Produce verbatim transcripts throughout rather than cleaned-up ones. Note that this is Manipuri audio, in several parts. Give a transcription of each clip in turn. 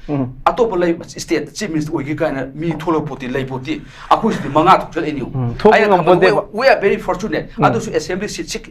ꯎꯝ꯫ ꯑꯇꯣꯞꯄ ꯂꯩ ꯁ꯭ꯇꯦꯠꯇ ꯆꯤꯐ ꯃꯤꯅꯤꯁꯇꯔ ꯑꯣꯏꯒꯦ ꯀꯥꯏꯅ ꯃꯤ ꯊꯣꯛꯂꯛꯄꯣꯠꯇꯤ ꯂꯩꯄꯣꯠꯇꯤ꯫ ꯑꯩꯈꯣꯏ ꯁꯤꯗꯤ ꯃꯉꯥ ꯊꯣꯛꯆꯜꯂꯛꯏꯅꯤ꯫ ꯎꯝ, ꯊꯣꯛꯄ ꯑꯩꯅ ꯈꯟꯕꯗ ꯉꯝꯄꯣꯠꯇꯦꯕ꯫ We are very fortunate꯫ ꯑꯗꯨꯁꯨ ꯑꯦꯁꯦꯝꯕ꯭ꯂꯤ ꯁꯤꯠꯁꯤ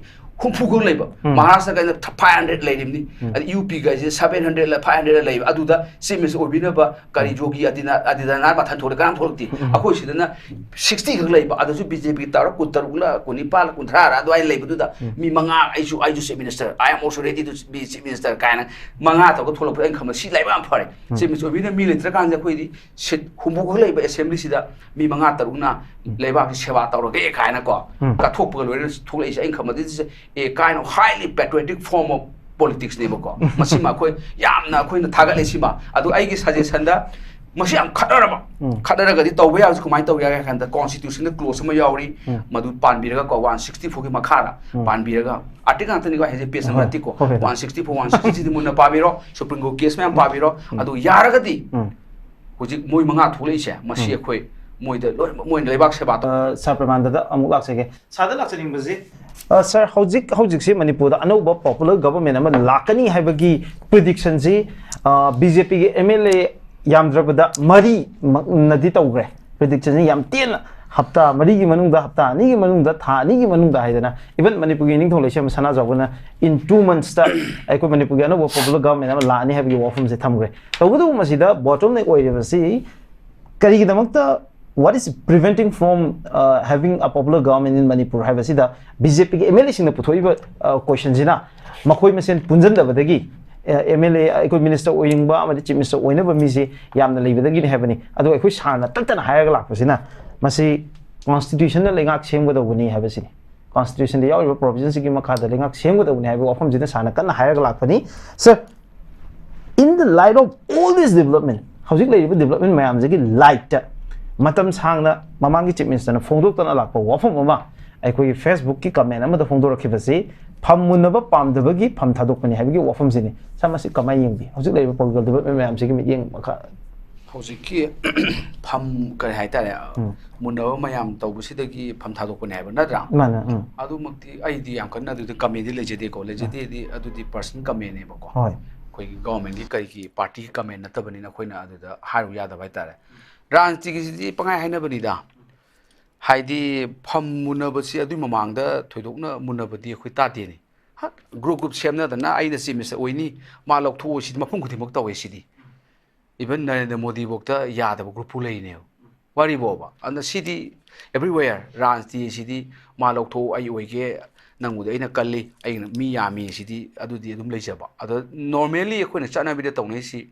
ꯍꯨꯝꯐꯨ ꯈꯛ ꯂꯩꯕ꯫ ꯃꯍꯥꯔꯥꯁꯇ꯭ꯔ ꯀꯥꯏꯅ ꯐꯥꯏꯚ ꯍꯟꯗ꯭ꯔꯦꯗ ꯂꯩꯔꯤꯕꯅꯤ꯫ ꯑꯗ ꯌꯨ ꯄꯤ ꯀꯥꯏꯁꯦ ꯁꯦꯚꯦꯟ ꯍꯟꯗ꯭ꯔꯦꯗ ꯐꯥꯏꯚ ꯍꯟꯗ꯭ꯔꯦꯗ ꯂꯩꯕ꯫ ꯑꯗꯨꯗ ꯆꯤꯐ ꯃꯤꯅꯤꯁꯇꯔ ꯑꯣꯏꯕꯤꯅꯕ ꯀꯔꯤ ꯌꯣꯒꯤ ꯑꯗꯤꯅ ꯑꯗꯤꯗꯅꯥ ꯃꯊꯟ ꯊꯣꯛꯂꯛ ꯀꯅꯥꯝ ꯊꯣꯛꯂꯛꯇꯦ꯫ ꯑꯩꯈꯣꯏ ꯁꯤꯗꯅ ꯁꯤꯛꯁꯇꯤ ꯈꯛ ꯂꯩꯕ꯫ ꯑꯗꯨꯁꯨ ꯕꯤ ꯖꯦ ꯄꯤ ꯇꯧꯔ ꯀꯨꯟꯇꯔꯨꯛꯂ ꯀꯨꯟꯅꯤꯄꯥꯜꯂ ꯀꯨꯟꯊ꯭ꯔꯥꯔ ꯑꯗꯨꯋꯥꯏ ꯂꯩꯕꯗꯨꯗ ꯃꯤ ꯃꯉꯥ, "ꯑꯩꯁꯨ ꯑꯩꯁꯨ chief minister, I am also ready to be chief minister" ꯀꯥꯏꯅ ꯃꯉꯥ ꯇꯧꯔꯒ ꯊꯣꯛꯂꯛꯄꯗ ꯑꯩꯅ ꯈꯟꯕ ꯁꯤ ꯂꯥꯏꯕꯛ ꯌꯥꯝ ꯐꯔꯦ꯫ ꯆꯤꯐ ꯃꯤꯅꯤꯁꯇꯔ ꯑꯣꯏꯕꯤꯅ ꯃꯤ ꯂꯩꯇ꯭ꯔꯀꯥꯟꯁꯤꯗ ꯑꯩꯈꯣꯏꯗꯤ ꯁꯤꯠ ꯍꯨꯝꯐꯨ ꯈꯛ ꯂꯩꯕ ꯑꯦꯁꯦꯝꯕ꯭ꯂꯤꯁꯤꯗ ꯃꯤ ꯃꯉꯥ ꯇꯔꯨꯛꯅ ꯂꯩꯕꯥꯛꯀꯤ ꯁꯦꯕꯥ ꯇꯧꯔꯒꯦ ꯀꯥꯏꯅꯀꯣ ꯀꯠꯊꯣꯛꯄꯒ ꯂꯣꯏꯅꯅ ꯊꯣꯛꯂꯛꯏꯁꯦ꯫ ꯑꯩꯅ ꯈꯟꯕꯗ this is a kind of highly patriotic form of politics ꯅꯦꯕꯀꯣ꯫ ꯃꯁꯤꯃ ꯑꯩꯈꯣꯏ ꯌꯥꯝꯅ ꯑꯩꯈꯣꯏꯅ ꯊꯥꯒꯠꯂꯦ ꯁꯤꯃ꯫ ꯑꯗꯨ ꯑꯩꯒꯤ ꯁꯖꯦꯁꯟꯗ ꯃꯁꯤ ꯌꯥꯝ ꯈꯠꯅꯔꯕ, ꯈꯠꯅꯔꯒꯗꯤ ꯇꯧꯕ ꯌꯥꯕꯁꯤ ꯀꯃꯥꯏꯅ ꯇꯧꯕ ꯌꯥꯒꯦ ꯍꯥꯏ ꯀꯥꯟꯗ ꯀꯣꯟꯁꯇꯤꯇ꯭ꯌꯨꯁꯟꯗ ꯀ꯭ꯂꯣꯖ ꯑꯃ ꯌꯥꯎꯔꯤ꯫ ꯃꯗꯨ ꯄꯥꯟꯕꯤꯔꯒꯀꯣ, ꯋꯥꯟ ꯁꯤꯛꯁꯇꯤ ꯐꯣꯔꯒꯤ ꯃꯈꯥꯗ ꯄꯥꯟꯕꯤꯔꯒ, ꯑꯥꯔꯇꯤꯀꯜ ꯉꯥꯛꯇꯅꯤꯀꯣ ꯍꯥꯏꯁꯦ, ꯄꯦꯖ ꯑꯃ ꯍꯣꯏ, ꯅꯠꯇꯦꯀꯣ꯫ ꯍꯣꯏ, ꯍꯣꯏ, ꯍꯣꯏ꯫ One sixty four, one sixty ꯊ꯭ꯔꯤꯗꯤ ꯃꯨꯟꯅ ꯄꯥꯕꯤꯔꯣ, ꯁꯨꯄ꯭ꯔꯤꯝ ꯀꯣꯔꯠ ꯀꯦꯁ ꯃꯌꯥꯝ ꯄꯥꯕꯤꯔꯣ꯫ ꯑꯗꯨ ꯌꯥꯔꯒꯗꯤ ꯎꯝ꯫ ꯍꯧꯖꯤꯛ ꯃꯣꯏ ꯃꯉꯥ ꯊꯣꯛꯂꯛꯏꯁꯦ, ꯃꯁꯤ ꯑꯩꯈꯣꯏ ꯃꯣꯏꯗ ꯂꯣꯏꯅꯃꯛ ꯃꯣꯏꯅ ꯂꯩꯕꯥꯛ ꯁꯦꯕꯥ ꯇꯧ- ꯑ, ꯁꯥꯔ ꯄ꯭ꯔꯃꯥꯟꯗꯗ ꯑꯃꯨꯛ ꯂꯥꯛꯆꯒꯦ꯫ ꯁꯥꯔꯗ ꯂꯥꯛꯆꯅꯤꯡꯕꯁꯤ, ꯑ, ꯁꯥꯔ, ꯍꯧꯖꯤꯛ ꯍꯧꯖꯤꯛꯁꯤ ꯃꯅꯤꯄꯨꯔꯗ ꯑꯅꯧꯕ ꯄꯣꯄꯨꯂꯔ ꯒꯚꯔꯟꯃꯦꯟ ꯑꯃ ꯂꯥꯛꯀꯅꯤ ꯍꯥꯏꯕꯒꯤ ꯄ꯭ꯔꯤꯗꯤꯛꯁꯟꯁꯤ, ꯑ, ꯕꯤ ꯖꯦ ꯄꯤꯒꯤ ꯑꯦꯝ ꯑꯦꯜ ꯑꯦ ꯌꯥꯝꯗ꯭ꯔꯕꯗ ꯃꯔꯤꯃꯛꯅꯗꯤ ꯇꯧꯈ꯭ꯔꯦ꯫ ꯄ꯭ꯔꯤꯗꯤꯛꯁꯟꯁꯤ ꯌꯥꯝ ꯇꯦꯟꯅ, ꯍꯞꯇꯥ ꯃꯔꯤꯒꯤ ꯃꯅꯨꯡꯗ, ꯍꯞꯇꯥ ꯑꯅꯤꯒꯤ ꯃꯅꯨꯡꯗ, ꯊꯥ ꯑꯅꯤꯒꯤ ꯃꯅꯨꯡꯗ ꯍꯥꯏꯗꯅ, even ꯃꯅꯤꯄꯨꯔꯒꯤ ꯅꯤꯡꯊꯧ ꯂꯩꯁꯦꯝꯕ ꯁꯅꯥꯖꯥꯎꯕꯅ in two months ꯇ ꯑꯩꯈꯣꯏ ꯃꯅꯤꯄꯨꯔꯒꯤ ꯑꯅꯧꯕ ꯄꯣꯄꯨꯂꯔ ꯒꯚꯔꯟꯃꯦꯟ ꯑꯃ ꯂꯥꯛꯑꯅꯤ ꯍꯥꯏꯕꯒꯤ ꯋꯥꯐꯝꯁꯦ ꯊꯝꯈ꯭ꯔꯦ꯫ ꯇꯧꯕꯇꯕꯨ ꯃꯁꯤꯗ ꯕꯣꯇꯜꯅꯦꯛ ꯑꯣꯏꯔꯤꯕꯁꯤ ꯀꯔꯤꯒꯤꯗꯃꯛꯇ, what is preventing from, uh, having a popular government in Manipur ꯍꯥꯏꯕꯁꯤꯗ ꯕꯤ ꯖꯦ ꯄꯤꯒꯤ ꯑꯦꯝ ꯑꯦꯜ ꯑꯦꯁꯤꯡꯅ ꯄꯨꯊꯣꯛꯏꯕ, ꯑ, ꯀꯣꯏꯁꯟꯁꯤꯅ ꯃꯈꯣꯏ ꯃꯁꯦꯟ ꯄꯨꯟꯁꯤꯟꯗꯕꯗꯒꯤ, ꯑ, ꯑꯦꯝ ꯑꯦꯜ ꯑꯦ, ꯑꯩꯈꯣꯏ ꯃꯤꯅꯤꯁꯇꯔ ꯑꯣꯏꯅꯤꯡꯕ ꯑꯃꯗꯤ ꯆꯤꯐ ꯃꯤꯅꯤꯁꯇꯔ ꯑꯣꯏꯅꯕ ꯃꯤꯁꯤ ꯌꯥꯝꯅ ꯂꯩꯕꯗꯒꯤꯅꯤ ꯍꯥꯏꯕꯅꯤ꯫ ꯑꯗꯨꯒ ꯑꯩꯈꯣꯏ ꯁꯥꯔꯅ ꯇꯠꯇꯅ ꯍꯥꯏꯔꯒ ꯂꯥꯛꯄꯁꯤꯅ ꯃꯁꯤ ꯀꯣꯟꯁꯇꯤꯇ꯭ꯌꯨꯁꯟꯅ ꯂꯩꯉꯥꯛ ꯁꯦꯝꯒꯗꯧꯕꯅꯤ ꯍꯥꯏꯕꯁꯤꯅꯤ꯫ ꯀꯣꯟꯁꯇꯤꯇ꯭ꯌꯨꯁꯟꯗ ꯌꯥꯎꯔꯤꯕ ꯄ꯭ꯔꯣꯚꯤꯖꯟꯁꯤꯒꯤ ꯃꯈꯥꯗ ꯂꯩꯉꯥꯛ ꯁꯦꯝꯒꯗꯧꯕꯅꯤ ꯍꯥꯏꯕ ꯋꯥꯐꯝꯁꯤꯗ ꯁꯥꯔꯅ ꯀꯟꯅ ꯍꯥꯏꯔꯒ ꯂꯥꯛꯄꯅꯤ꯫ ꯁꯥꯔ, in the light of all this development, ꯍꯧꯖꯤꯛ ꯂꯩꯔꯤꯕ ꯗꯤꯕꯂꯞꯃꯦꯟ ꯃꯌꯥꯝꯁꯤꯒꯤ ꯂꯥꯏꯠꯇ ꯃꯇꯝ ꯁꯥꯡꯅ ꯃꯃꯥꯡꯒꯤ ꯆꯤꯐ ꯃꯤꯅꯤꯁꯇꯔꯅ ꯐꯣꯡꯗꯣꯛꯇꯅ ꯂꯥꯛꯄ ꯋꯥꯐꯝ ꯑꯃ ꯑꯩꯈꯣꯏꯒꯤ ꯐꯦꯁꯕꯨꯛꯀꯤ ꯀꯃꯦꯟ ꯑꯃꯗ ꯐꯣꯡꯗꯣꯔꯛꯈꯤꯕꯁꯤ, ꯐꯝ ꯃꯨꯟꯅꯕ ꯄꯥꯝꯗꯕꯒꯤ ꯐꯝ ꯊꯥꯗꯣꯛꯄꯅꯤ ꯍꯥꯏꯕꯒꯤ ꯋꯥꯐꯝꯁꯤꯅꯤ꯫ ꯁꯥꯔ, ꯃꯁꯤ ꯀꯃꯥꯏꯅ ꯌꯦꯡꯕꯤ? ꯍꯧꯖꯤꯛ ꯂꯩꯔꯤꯕ ꯄꯣꯂꯤꯇꯤꯀꯦꯜ ꯗꯤꯕꯂꯞꯃꯦꯟ ꯃꯌꯥꯝꯁꯤꯒꯤ ꯃꯤꯠꯌꯦꯡ ꯃꯈꯥ꯫ ꯍꯧꯖꯤꯛꯀꯤ ꯐꯝ ꯀꯔꯤ ꯍꯥꯏꯇꯥꯔꯦ, ꯎꯝ꯫ ꯃꯨꯟꯅꯕ ꯃꯌꯥꯝ ꯇꯧꯕꯁꯤꯗꯒꯤ ꯐꯝ ꯊꯥꯗꯣꯛꯄꯅꯦ ꯍꯥꯏꯕ ꯅꯠꯇ꯭ꯔꯥ? ꯃꯥꯅꯦ, ꯎꯝ꯫ ꯑꯗꯨꯃꯛꯇꯤ ꯑꯩꯗꯤ ꯌꯥꯝ ꯀꯟꯅ ꯑꯗꯨꯗꯤ ꯀꯃꯦꯟꯗꯤ ꯂꯩꯖꯗꯦꯀꯣ꯫ ꯂꯩꯖꯗꯦꯗꯤ ꯑꯗꯨꯗꯤ ꯄꯔꯁꯅꯦꯜ ꯀꯃꯦꯟꯅꯦꯕꯀꯣ꯫ ꯍꯣꯏ꯫ ꯑꯩꯈꯣꯏꯒꯤ ꯒꯣꯔꯃꯦꯟꯒꯤ ꯀꯔꯤꯒꯤ ꯄꯥꯔꯇꯤꯒꯤ ꯀꯃꯦꯟ ꯅꯠꯇꯕꯅꯤꯅ ꯑꯩꯈꯣꯏꯅ ꯑꯗꯨꯗ ꯍꯥꯏꯔꯨ ꯌꯥꯗꯕ ꯍꯥꯏꯇꯥꯔꯦ꯫ ꯔꯥꯖꯅꯤꯇꯤꯒꯤꯁꯤꯗꯤ ꯄꯪꯍꯥꯏ ꯍꯥꯏꯅꯕꯅꯤꯗ꯫ ꯍꯥꯏꯗꯤ ꯐꯝ ꯃꯨꯟꯅꯕꯁꯤ ꯑꯗꯨꯏ ꯃꯃꯥꯡꯗ ꯊꯣꯏꯗꯣꯛꯅ ꯃꯨꯟꯅꯕꯗꯤ ꯑꯩꯈꯣꯏ ꯇꯥꯗꯦꯅꯦ꯫ ꯍ, ꯒ꯭ꯔꯨꯞ ꯒ꯭ꯔꯨꯞ ꯁꯦꯝꯅꯗꯅ "ꯑꯩꯅ ꯆꯤꯐ ꯃꯤꯅꯤꯁꯇꯔ ꯑꯣꯏꯅꯤ, ꯃꯥ ꯂꯧꯊꯣꯛꯑꯣ" ꯁꯤꯗꯤ ꯃꯐꯝ ꯈꯨꯗꯤꯡꯃꯛ ꯇꯧꯋꯦ ꯁꯤꯗꯤ꯫ ꯏꯚꯟ ꯅꯔꯦꯟꯗ꯭ꯔ ꯃꯣꯗꯤꯐꯧꯗ ꯌꯥꯗꯕ ꯒ꯭ꯔꯨꯞꯄꯨ ꯂꯩꯔꯤꯅꯦꯕ꯫ ꯋꯥꯔꯤꯕꯣꯕ꯫ ꯑꯗꯨꯅ ꯁꯤꯗꯤ everywhere ꯔꯥꯖꯅꯤꯇꯤ ꯁꯤꯗꯤ "ꯃꯥ ꯂꯧꯊꯣꯛꯑꯣ, ꯑꯩ ꯑꯣꯏꯒꯦ, ꯅꯪꯕꯨꯗꯤ ꯑꯩꯅ ꯀꯜꯂꯤ, ꯑꯩꯅ ꯃꯤ ꯌꯥꯝꯃꯤ" ꯁꯤꯗꯤ ꯑꯗꯨꯗꯤ ꯑꯗꯨꯝ ꯂꯩꯖꯕ꯫ ꯑꯗꯣ normally ꯑꯩꯈꯣꯏꯅ ꯆꯠꯅꯕꯤꯗ ꯇꯧꯅꯩꯁꯤ,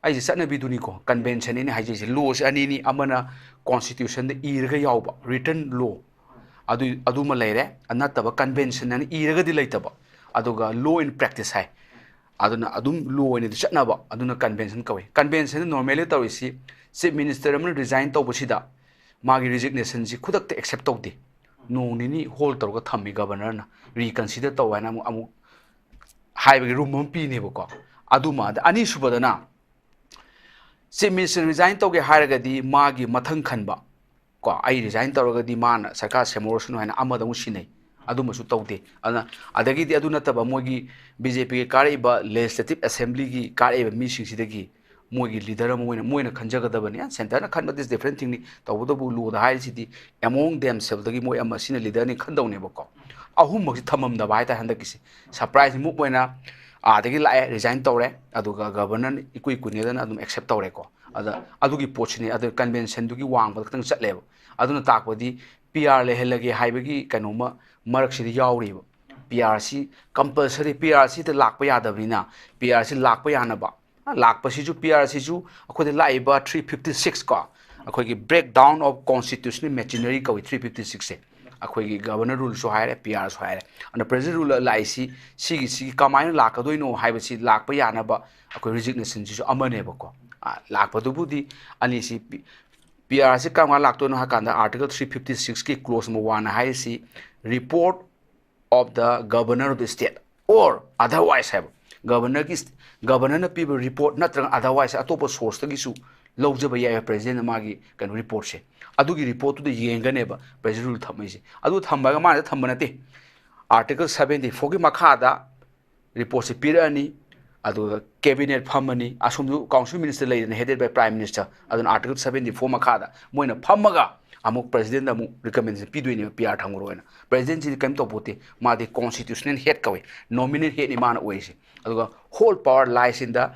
ꯑꯩꯁꯦ ꯆꯠꯅꯕꯤꯗꯨꯅꯤꯀꯣ, ꯀꯟꯚꯦꯟꯁꯟ ꯑꯩꯅ ꯍꯥꯏꯖꯩꯁꯦ, ꯂꯣꯁꯦ ꯑꯅꯤꯅꯤ, ꯑꯃꯅ ꯀꯣꯟꯁꯇꯤꯇ꯭ꯌꯨꯁꯟꯗ ꯏꯔꯒ ꯌꯥꯎꯕ ꯔꯤꯇꯟ ꯂꯣ, ꯑꯗꯨ, ꯑꯗꯨꯃ ꯂꯩꯔꯦ, ꯅꯠꯇꯕ ꯀꯟꯚꯦꯟꯁꯟ ꯑꯅ ꯏꯔꯒꯗꯤ ꯂꯩꯇꯕ, ꯑꯗꯨꯒ law in practice ꯍꯥꯏ꯫ ꯑꯗꯨꯅ ꯑꯗꯨꯝ ꯂꯣ ꯑꯣꯏꯅꯗꯤ ꯆꯠꯅꯕ, ꯑꯗꯨꯅ ꯀꯟꯚꯦꯟꯁꯟ ꯀꯧꯏ꯫ ꯀꯟꯚꯦꯟꯁꯟꯗ normally ꯇꯧꯔꯤꯁꯤ, ꯆꯤꯐ ꯃꯤꯅꯤꯁꯇꯔ ꯑꯃꯅ ꯔꯤꯖꯥꯏꯟ ꯇꯧꯕꯁꯤꯗ ꯃꯥꯒꯤ ꯔꯤꯖꯤꯒꯅꯦꯁꯟꯁꯤ ꯈꯨꯗꯛꯇ ꯑꯦꯛꯁꯦꯞ ꯇꯧꯗꯦ, ꯅꯣꯡ ꯅꯤꯅꯤ ꯍꯣꯜ ꯇꯧꯔꯒ ꯊꯝꯃꯤ ꯒꯕꯔꯅꯔꯅ, ꯔꯤꯀꯟꯁꯤꯗꯔ ꯇꯧ ꯍꯥꯏꯅ ꯑꯃꯨꯛ, ꯑꯃꯨꯛ ꯍꯥꯏꯕꯒꯤ ꯔꯨꯝ ꯑꯃ ꯄꯤꯅꯦꯕꯀꯣ꯫ ꯑꯗꯨꯃ꯫ ꯑꯗ ꯑꯅꯤꯁꯨꯕꯗꯅ ꯆꯤꯐ ꯃꯤꯅꯤꯁꯇꯔ ꯔꯤꯖꯥꯏꯟ ꯇꯧꯒꯦ ꯍꯥꯏꯔꯒꯗꯤ ꯃꯥꯒꯤ ꯃꯊꯪ ꯈꯟꯕ, ꯀꯣ, "ꯑꯩ ꯔꯤꯖꯥꯏꯟ ꯇꯧꯔꯒꯗꯤ ꯃꯥꯅ ꯁꯔꯀꯥꯔ ꯁꯦꯝꯍꯧꯔꯁꯅꯨ" ꯍꯥꯏꯅ ꯑꯃꯗ ꯑꯃꯨꯛ ꯁꯤꯟꯅꯩ꯫ ꯑꯗꯨꯃꯁꯨ ꯇꯧꯗꯦ꯫ ꯑꯗꯨꯅ, ꯑꯗꯒꯤꯗꯤ ꯑꯗꯨ ꯅꯠꯇꯕ ꯃꯣꯏꯒꯤ ꯕꯤ ꯖꯦ ꯄꯤꯒꯤ ꯀꯥꯔꯛꯏꯕ ꯂꯦꯖꯤꯁꯂꯦꯇꯤꯚ ꯑꯦꯁꯦꯝꯕ꯭ꯂꯤꯒꯤ ꯀꯥꯔꯛꯏꯕ ꯃꯤꯁꯤꯡꯁꯤꯗꯒꯤ ꯃꯣꯏꯒꯤ ꯂꯤꯗꯔ ꯑꯃ ꯑꯣꯏꯅ ꯃꯣꯏꯅ ꯈꯟꯖꯒꯗꯕꯅꯤ꯫ ꯁꯦꯟꯇꯔꯅ ꯈꯟꯕꯗꯤ ꯗꯤꯐ꯭ꯔꯦꯟ ꯊꯤꯡꯅꯤ, ꯇꯧꯕꯇꯕꯨ ꯂꯣꯗ ꯍꯥꯏꯔꯤꯁꯤꯗꯤ among themselves ꯗꯒꯤ ꯃꯣꯏ ꯑꯃ ꯁꯤꯅ ꯂꯤꯗꯔꯅꯤ ꯈꯟꯗꯧꯅꯦꯕꯀꯣ꯫ ꯑꯍꯨꯝꯃꯛꯁꯤ ꯊꯝꯃꯝꯗꯕ ꯍꯥꯏꯇꯥꯔꯦ ꯍꯟꯗꯛꯀꯤꯁꯦ꯫ ꯁꯔꯄ꯭ꯔꯥꯏꯖ ꯃꯨꯚ ꯑꯣꯏꯅ ꯑꯥꯗꯒꯤ ꯂꯥꯛꯑꯦ, ꯔꯤꯖꯥꯏꯟ ꯇꯧꯔꯦ, ꯑꯗꯨꯒ ꯒꯕꯔꯅꯔꯅ ꯏꯀꯨꯏ ꯀꯨꯏꯅꯗꯅ ꯑꯗꯨꯝ ꯑꯦꯛꯁꯦꯞ ꯇꯧꯔꯦꯀꯣ꯫ ꯑꯗ ꯑꯗꯨꯒꯤ ꯄꯣꯠꯁꯤꯅꯤ, ꯑꯗꯨ ꯀꯟꯚꯦꯟꯁꯟꯗꯨꯒꯤ ꯋꯥꯡꯃꯗ ꯈꯛꯇꯪ ꯆꯠꯂꯦꯕ꯫ ꯑꯗꯨꯅ ꯇꯥꯛꯄꯗꯤ ꯄꯤ ꯑꯥꯔ ꯂꯩꯍꯜꯂꯒꯦ ꯍꯥꯏꯕꯒꯤ ꯀꯩꯅꯣꯝꯃ ꯃꯔꯛꯁꯤꯗ ꯌꯥꯎꯔꯤꯕ꯫ P R C compulsory, P R ꯁꯤꯗ ꯂꯥꯛꯄ ꯌꯥꯗꯕꯅꯤꯅ, ꯄꯤ ꯑꯥꯔ ꯁꯤ ꯂꯥꯛꯄ ꯌꯥꯅꯕ, ꯂꯥꯛꯄꯁꯤꯁꯨ, ꯄꯤ ꯑꯥꯔ ꯁꯤꯁꯨ ꯑꯩꯈꯣꯏꯗ ꯂꯥꯛꯏꯕ three fifty six ꯀꯣ, ꯑꯩꯈꯣꯏꯒꯤ breakdown of constitutional machinery ꯀꯧꯏ three fifty six ꯁꯦ꯫ ꯑꯩꯈꯣꯏꯒꯤ ꯒꯕꯔꯅꯔ ꯔꯨꯜꯁꯨ ꯍꯥꯏꯔꯦ, ꯄꯤ ꯑꯥꯔꯁꯨ ꯍꯥꯏꯔꯦ꯫ ꯑꯗꯨꯅ ꯄ꯭ꯔꯦꯖꯤꯗꯦꯟ ꯔꯨꯜ ꯂꯥꯛꯏꯁꯤ, ꯁꯤꯒꯤ, ꯁꯤꯒꯤ ꯀꯃꯥꯏꯅ ꯂꯥꯛꯀꯗꯣꯏꯅꯣ ꯍꯥꯏꯕꯁꯤ ꯂꯥꯛꯄ ꯌꯥꯅꯕ ꯑꯩꯈꯣꯏ ꯔꯤꯖꯤꯒꯅꯦꯁꯟꯁꯤꯁꯨ ꯑꯃꯅꯦꯕꯀꯣ꯫ ꯑ, ꯂꯥꯛꯄꯗꯨꯕꯨꯗꯤ ꯑꯅꯤꯁꯤ ꯄꯤ-, ꯄꯤ ꯑꯥꯔꯁꯤ ꯀꯔꯝ ꯀꯥꯟꯗ ꯂꯥꯛꯇꯣꯏꯅꯣ ꯍꯥꯏ ꯀꯥꯟꯗ, Article three fifty six ꯀꯤ clause number one ꯍꯥꯏꯔꯤꯁꯤ, "Report of the Governor of the State or otherwise" ꯍꯥꯏꯕ꯫ ꯒꯕꯔꯅꯔꯒꯤ, ꯒꯕꯔꯅꯔꯅ ꯄꯤꯕ ꯔꯤꯄꯣꯔꯠ ꯅꯠꯇ꯭ꯔꯒ otherwise ꯑꯇꯣꯞꯄ ꯁꯣꯔꯁꯇꯒꯤꯁꯨ ꯂꯧꯖꯕ ꯌꯥꯏ ꯄ꯭ꯔꯦꯖꯤꯗꯦꯟꯅ ꯃꯥꯒꯤ ꯀꯩꯅꯣ ꯔꯤꯄꯣꯔꯠꯁꯦ꯫ ꯑꯗꯨꯒꯤ ꯔꯤꯄꯣꯔꯠꯇꯨꯗ ꯌꯦꯡꯒꯅꯦꯕ ꯄ꯭ꯔꯦꯖꯤꯗꯦꯟ ꯔꯨꯜ ꯊꯝꯃꯛꯏꯁꯦ꯫ ꯑꯗꯨ ꯊꯝꯕꯒ ꯃꯥꯅ ꯊꯝꯕ ꯅꯠꯇꯦ꯫ Article seventy four ꯒꯤ ꯃꯈꯥꯗ ꯔꯤꯄꯣꯔꯠꯁꯦ ꯄꯤꯔꯛꯑꯅꯤ, ꯑꯗꯨꯒ cabinet ꯐꯝꯃꯅꯤ, ꯑꯁꯣꯝꯗꯨ council minister ꯂꯩꯗꯅ, headed by prime minister, ꯑꯗꯨꯅ article seventy four ꯃꯈꯥꯗ ꯃꯣꯏꯅ ꯐꯝꯃꯒ ꯑꯃꯨꯛ presidentꯗ ꯑꯃꯨꯛ recommendation ꯄꯤꯗꯣꯏꯅꯦꯕ, PR ꯊꯝꯈ꯭ꯔꯣ ꯍꯥꯏꯅ꯫ Presidentꯁꯤꯗꯤ ꯀꯔꯤꯝ ꯇꯧꯄꯣꯠꯇꯦ, ꯃꯥꯗꯤ constitutional head ꯀꯧꯏ, nominal headꯅꯤ ꯃꯥꯅ ꯑꯣꯏꯔꯤꯁꯦ꯫ ꯑꯗꯨꯒ whole power lies in the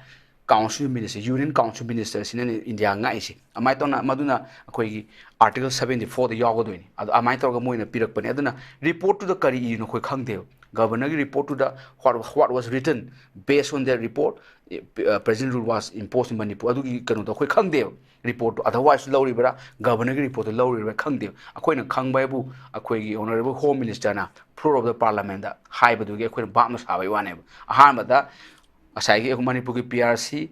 council minister, union council ministerꯁꯤꯅꯅꯦ ꯏꯟꯗꯤꯌꯥ ꯉꯥꯛꯏꯁꯦ꯫ ꯑꯗꯨꯃꯥꯏꯅ ꯇꯧꯅ ꯃꯗꯨꯅ ꯑꯩꯈꯣꯏꯒꯤ article seventy fourꯗ ꯌꯥꯎꯒꯗꯣꯏꯅꯤ꯫ ꯑꯗꯣ ꯑꯗꯨꯃꯥꯏꯅ ꯇꯧꯔꯒ ꯃꯣꯏꯅ ꯄꯤꯔꯛꯄꯅꯦ꯫ ꯑꯗꯨꯅ reportꯇꯨꯗ ꯀꯔꯤ ꯏꯔꯤꯅꯣ ꯑꯩꯈꯣꯏ ꯈꯪꯗꯦꯕ꯫ Governorꯒꯤ reportꯇꯨꯗ what, what was written, based on that report, eh, President rule was imposed in Manipur, ꯑꯗꯨꯒꯤ ꯀꯩꯅꯣꯗꯣ ꯑꯩꯈꯣꯏ ꯈꯪꯗꯦꯕ꯫ Reportꯇꯣ otherwise ꯂꯧꯔꯤꯕ꯭ꯔꯥ, Governorꯒꯤ reportꯇꯣ ꯂꯧꯔꯤꯕ꯭ꯔꯥ ꯈꯪꯗꯦꯕ꯫ ꯑꯩꯈꯣꯏꯅ ꯈꯪꯕ ꯍꯥꯏꯕꯨ ꯑꯩꯈꯣꯏꯒꯤ Honorable Home Ministerꯅ floor of the Parliamentꯇ ꯍꯥꯏꯕꯗꯨꯒꯤ ꯑꯩꯈꯣꯏꯅ ꯚꯥꯞꯅ ꯁꯥꯕꯒꯤ ꯋꯥꯅꯦꯕ꯫ ꯑꯍꯥꯟꯕꯗ ꯉꯁꯥꯏꯒꯤ ꯑꯩꯈꯣꯏ ꯃꯅꯤꯄꯨꯔꯒꯤ PRꯁꯤ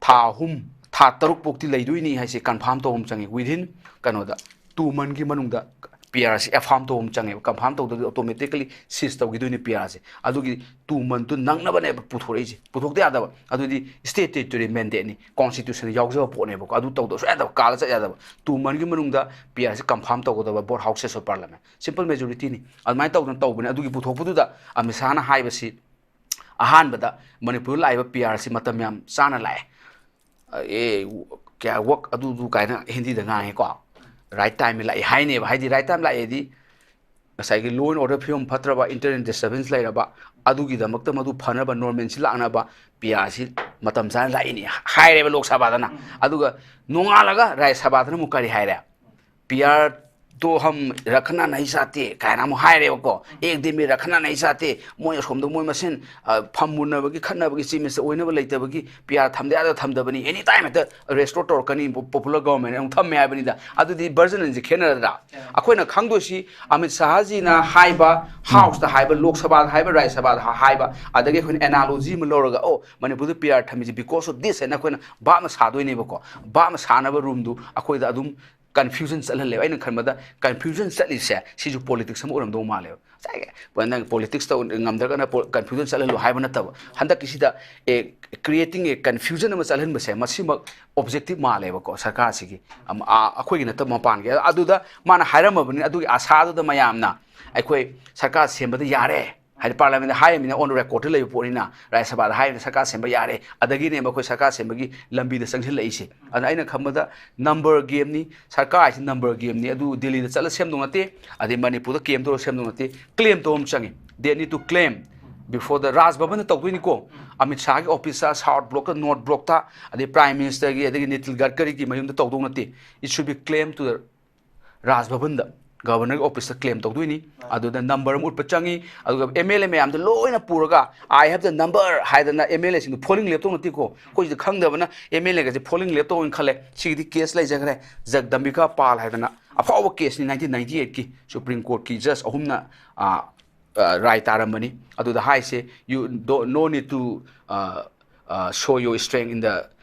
ꯊꯥ ꯑꯍꯨꯝ, ꯊꯥ ꯇꯔꯨꯛ ꯐꯥꯎꯇꯤ ꯂꯩꯗꯣꯏꯅꯤ ꯍꯥꯏꯁꯦ confirm ꯇꯧꯕ ꯑꯃ ꯆꯪꯉꯤ꯫ Within ꯀꯩꯅꯣꯗ, two monthꯀꯤ ꯃꯅꯨꯡꯗ PRꯁꯤ affirm ꯇꯧꯕ ꯑꯃ ꯆꯪꯉꯦꯕ꯫ Confirm ꯇꯧꯗ꯭ꯔꯗꯤ automatically seize ꯇꯧꯈꯤꯗꯣꯏꯅꯤ PRꯁꯦ꯫ ꯑꯗꯨꯒꯤ two monthꯇꯨ ꯅꯪꯅꯕꯅꯦꯕ ꯄꯨꯊꯣꯔꯛꯏꯁꯦ꯫ ꯄꯨꯊꯣꯛꯇ ꯌꯥꯗꯕ꯫ ꯑꯗꯨꯗꯤ state territory mandateꯅꯤ, constitutionꯗ ꯌꯥꯎꯖꯕ ꯄꯣꯠꯅꯦꯕꯀꯣ꯫ ꯑꯗꯨ ꯇꯧꯗꯕ ꯁꯨꯡꯌꯥ ꯌꯥꯗꯕ, ꯀꯥꯜꯂ ꯆꯠ ꯌꯥꯗꯕ꯫ Two monthꯒꯤ ꯃꯅꯨꯡꯗ PRꯁꯤ confirm ꯇꯧꯒꯗꯕ both houses of parliament꯫ Simple majorityꯅꯤ꯫ ꯑꯗꯨꯃꯥꯏꯅ ꯇꯧꯗꯅ ꯇꯧꯕꯅꯦ꯫ ꯑꯗꯨꯒꯤ ꯄꯨꯊꯣꯛꯄꯗꯨꯗ ꯑꯃꯤꯠ ꯁꯥꯍꯅ ꯍꯥꯏꯕꯁꯤ, ꯑꯍꯥꯟꯕꯗ ꯃꯅꯤꯄꯨꯔꯗ ꯂꯥꯛꯏꯕ PRꯁꯤ ꯃꯇꯝ ꯌꯥꯝ ꯆꯥꯅ ꯂꯥꯛꯑꯦ꯫ ꯑꯦ, ꯀꯌꯥ ꯋꯛ ꯑꯗꯨꯗꯨ ꯀꯥꯏꯅ ꯍꯤꯟꯗꯤꯗ ꯉꯥꯡꯉꯦꯀꯣ꯫ Right time ꯂꯥꯛꯑꯦ ꯍꯥꯏꯅꯦꯕ꯫ ꯍꯥꯏꯗꯤ right time ꯂꯥꯛꯑꯦꯗꯤ ꯉꯁꯥꯏꯒꯤ law and order ꯐꯤꯕꯝ ꯐꯠꯇ꯭ꯔꯕ, internal disturbance ꯂꯩꯔꯕ, ꯑꯗꯨꯒꯤꯗꯃꯛꯇ ꯃꯗꯨ ꯐꯅꯕ, normalcy ꯂꯥꯛꯅꯕ PRꯁꯤ ꯃꯇꯝ ꯆꯥꯅ ꯂꯥꯛꯏꯅꯤ ꯍꯥꯏꯔꯦꯕ ꯂꯣꯛ ꯁꯚꯥꯗꯅ꯫ ꯑꯗꯨꯒ ꯅꯣꯡꯉꯥꯜꯂꯒ ꯔꯥꯖ꯭ꯌ ꯁꯚꯥꯗꯅ ꯑꯃꯨꯛ ꯀꯔꯤ ꯍꯥꯏꯔꯦ? "PRꯗꯣ ꯍꯝ ꯔꯈꯅꯥ ꯅꯍꯤ ꯆꯥꯍꯇꯦ" ꯀꯥꯏꯅ ꯑꯃꯨꯛ ꯍꯥꯏꯔꯦꯕꯀꯣ꯫ "ꯑꯦꯛ ꯗꯤꯟ ꯃꯦ ꯔꯈꯅꯥ ꯅꯍꯤ ꯆꯥꯍꯇꯦ", ꯃꯣꯏ ꯑꯁꯣꯝꯗ ꯃꯣꯏ ꯃꯁꯦꯟ, ꯑ, ꯐꯝꯃꯨꯟꯅꯕꯒꯤ, ꯈꯠꯅꯕꯒꯤ, ꯆꯦ ꯃꯦꯁꯇ ꯑꯣꯏꯅꯕ ꯂꯩꯇꯕꯒꯤ PR ꯊꯝꯗ ꯌꯥꯗ ꯊꯝꯗꯕꯅꯤ, any time ꯍꯦꯛꯇ restore ꯇꯧꯔꯛꯀꯅꯤ, ꯄꯣ-, popular government ꯑꯃꯨꯛ ꯊꯝꯃꯦ ꯍꯥꯏꯕꯅꯤꯗ꯫ ꯑꯗꯨꯗꯤ versionꯁꯦ ꯈꯦꯠꯅꯔꯗ꯭ꯔꯥ? ꯑꯩꯈꯣꯏꯅ ꯈꯪꯗꯣꯏꯁꯤ ꯑꯃꯤꯠ ꯁꯥꯍꯖꯤꯅ ꯍꯥꯏꯕ, Houseꯇ ꯍꯥꯏꯕ, ꯂꯣꯛ ꯁꯚꯥꯗ ꯍꯥꯏꯕ, ꯔꯥꯖ꯭ꯌ ꯁꯚꯥꯗ ꯍꯥꯏꯕ, ꯑꯗꯒꯤ ꯑꯩꯈꯣꯏꯅ analogy ꯑꯃ ꯂꯧꯔꯒ, "ꯑꯣ, ꯃꯅꯤꯄꯨꯔꯗ PR ꯊꯝꯃꯤꯁꯦ because of this" ꯍꯥꯏꯅ ꯑꯩꯈꯣꯏꯅ ꯚꯥꯞꯅ ꯁꯥꯗꯣꯏꯅꯦꯕꯀꯣ꯫ ꯚꯥꯞꯅ ꯁꯥꯅꯕ roomꯗꯨ ꯑꯩꯈꯣꯏꯗ ꯑꯗꯨꯝ confusion ꯆꯠꯍꯜꯂꯦꯕ꯫ ꯑꯩꯅ ꯈꯟꯕꯗ confusion ꯆꯠꯂꯤꯁꯦ ꯁꯤꯁꯨ politics ꯑꯃ ꯑꯣꯏꯔꯝꯗꯧ ꯃꯥꯜꯂꯦꯕ꯫ ꯉꯁꯥꯏꯒꯤ ꯅꯪ politics ꯇꯧ ꯉꯝꯗ꯭ꯔꯒꯅ ꯄꯣ-, confusion ꯆꯠꯍꯜꯂꯨ ꯍꯥꯏꯕ ꯅꯠꯇꯕ, ꯍꯟꯗꯛꯀꯤꯁꯤꯗ, ꯑꯦ, creating a confusion ꯑꯃ ꯆꯠꯍꯟꯕꯁꯦ, ꯃꯁꯤꯃꯛ objective ꯃꯥꯜꯂꯦꯕꯀꯣ ꯁꯔꯀꯥꯔꯁꯤꯒꯤ꯫ ꯑꯝ, ꯑꯥ, ꯑꯩꯈꯣꯏꯒꯤ ꯅꯠꯇꯕ ꯃꯄꯥꯟꯒꯤ꯫ ꯑꯗꯨꯗ ꯃꯥꯅ ꯍꯥꯏꯔꯝꯃꯕꯅꯤꯅ ꯑꯗꯨꯒꯤ ꯑꯁꯥꯗꯨꯗ ꯃꯌꯥꯝꯅ ꯑꯩꯈꯣꯏ ꯁꯔꯀꯥꯔ ꯁꯦꯝꯕꯗ ꯌꯥꯔꯦ, ꯍꯥꯏꯗꯤ ꯄꯥꯔꯂꯤꯌꯥꯃꯦꯟꯗ ꯍꯥꯏꯔꯃꯤꯅ ꯑꯣꯟ ꯔꯦꯀꯣꯔꯗꯇ ꯂꯩꯕ ꯄꯣꯠꯅꯤꯅ, ꯔꯥꯖ꯭ꯌ ꯁꯚꯥꯗ ꯍꯥꯏꯔꯃꯤꯅ ꯁꯔꯀꯥꯔ ꯁꯦꯝꯕ ꯌꯥꯔꯦ, ꯑꯗꯒꯤꯅꯦꯕ ꯑꯩꯈꯣꯏ ꯁꯔꯀꯥꯔ ꯁꯦꯝꯕꯒꯤ ꯂꯝꯕꯤꯗ ꯆꯪꯁꯤꯜꯂꯛꯏꯁꯦ꯫ ꯑꯗꯨꯅ ꯑꯩꯅ ꯈꯟꯕꯗ ꯅꯝꯕꯔ ꯒꯦꯝꯅꯤ, ꯁꯔꯀꯥꯔ ꯍꯥꯏꯁꯤ ꯅꯝꯕꯔ ꯒꯦꯝꯅꯤ꯫ ꯑꯗꯨ ꯗꯤꯜꯂꯤꯗ ꯆꯠꯂ ꯁꯦꯝꯗꯧ ꯅꯠꯇꯦ, ꯑꯗꯩ ꯃꯅꯤꯄꯨꯔꯗ ꯀꯦꯝ ꯇꯧꯔ ꯁꯦꯝꯗꯧ ꯅꯠꯇꯦ꯫ ꯀ꯭ꯂꯦꯝ ꯇꯧꯕ ꯑꯃ ꯆꯪꯉꯤ, they need to claim before the ꯔꯥꯖ ꯚꯕꯟꯗ ꯇꯧꯗꯣꯏꯅꯤꯀꯣ꯫ ꯑꯃꯤꯠ ꯁꯥꯍꯒꯤ ꯑꯣꯐꯤꯁꯇ, ꯁꯥꯎꯠ ꯕ꯭ꯂꯣꯛꯇ, ꯅꯣꯔꯠ ꯕ꯭ꯂꯣꯛꯇ, ꯑꯗꯩ ꯄ꯭ꯔꯥꯏꯝ ꯃꯤꯅꯤꯁꯇꯔꯒꯤ ꯑꯗꯒꯤ ꯅꯤꯇꯤꯟ ꯒꯗꯀꯔꯤꯒꯤ ꯃꯌꯨꯝꯗ ꯇꯧꯗꯧ ꯅꯠꯇꯦ꯫ It should be claim to the ꯔꯥꯖ ꯚꯕꯟꯗ, ꯒꯚꯔꯅꯔꯒꯤ ꯑꯣꯐꯤꯁꯇ ꯀ꯭ꯂꯦꯝ ꯇꯧꯗꯣꯏꯅꯤ꯫ ꯑꯗꯨꯗ ꯅꯝꯕꯔ ꯑꯃ ꯎꯠꯄ ꯆꯪꯉꯤ꯫ ꯑꯗꯨꯒ ꯑꯦꯝ ꯑꯦꯜ ꯑꯦ ꯃꯌꯥꯝꯗꯣ ꯂꯣꯏꯅ ꯄꯨꯔꯒ "I have the number" ꯍꯥꯏꯗꯅ ꯑꯦꯝ ꯑꯦꯜ ꯑꯦꯁꯤꯡꯗꯣ ꯐꯣꯂꯤꯡ ꯂꯦꯞꯇꯧ ꯅꯠꯇꯦꯀꯣ꯫ ꯑꯩꯈꯣꯏꯁꯤꯗ ꯈꯪꯗꯕꯅ ꯑꯦꯝ ꯑꯦꯜ ꯑꯦꯒꯁꯦ ꯐꯣꯂꯤꯡ ꯂꯦꯞꯇꯧ ꯑꯣꯏꯅ ꯈꯜꯂꯦ꯫ ꯁꯤꯒꯤꯗꯤ ꯀꯦꯁ ꯂꯩꯖꯈ꯭ꯔꯦ꯫ ꯖꯒꯗꯝꯕꯤꯀꯥ ꯄꯥꯜ ꯍꯥꯏꯗꯅ ꯑꯐꯥꯎꯕ ꯀꯦꯁꯅꯤ, ꯅꯥꯏꯟꯇꯤꯟ ꯅꯥꯏꯟꯇꯤ ꯑꯩꯠꯀꯤ ꯁꯨꯄ꯭ꯔꯤꯝ ꯀꯣꯔꯠꯀꯤ ꯖꯁ ꯑꯍꯨꯝꯅ, ꯑ, ꯑ, ꯔꯥꯏ ꯇꯥꯔꯝꯕꯅꯤ꯫ ꯑꯗꯨꯗ ꯍꯥꯏꯁꯦ, "You don't, no need to, uh, uh, show your strength in the"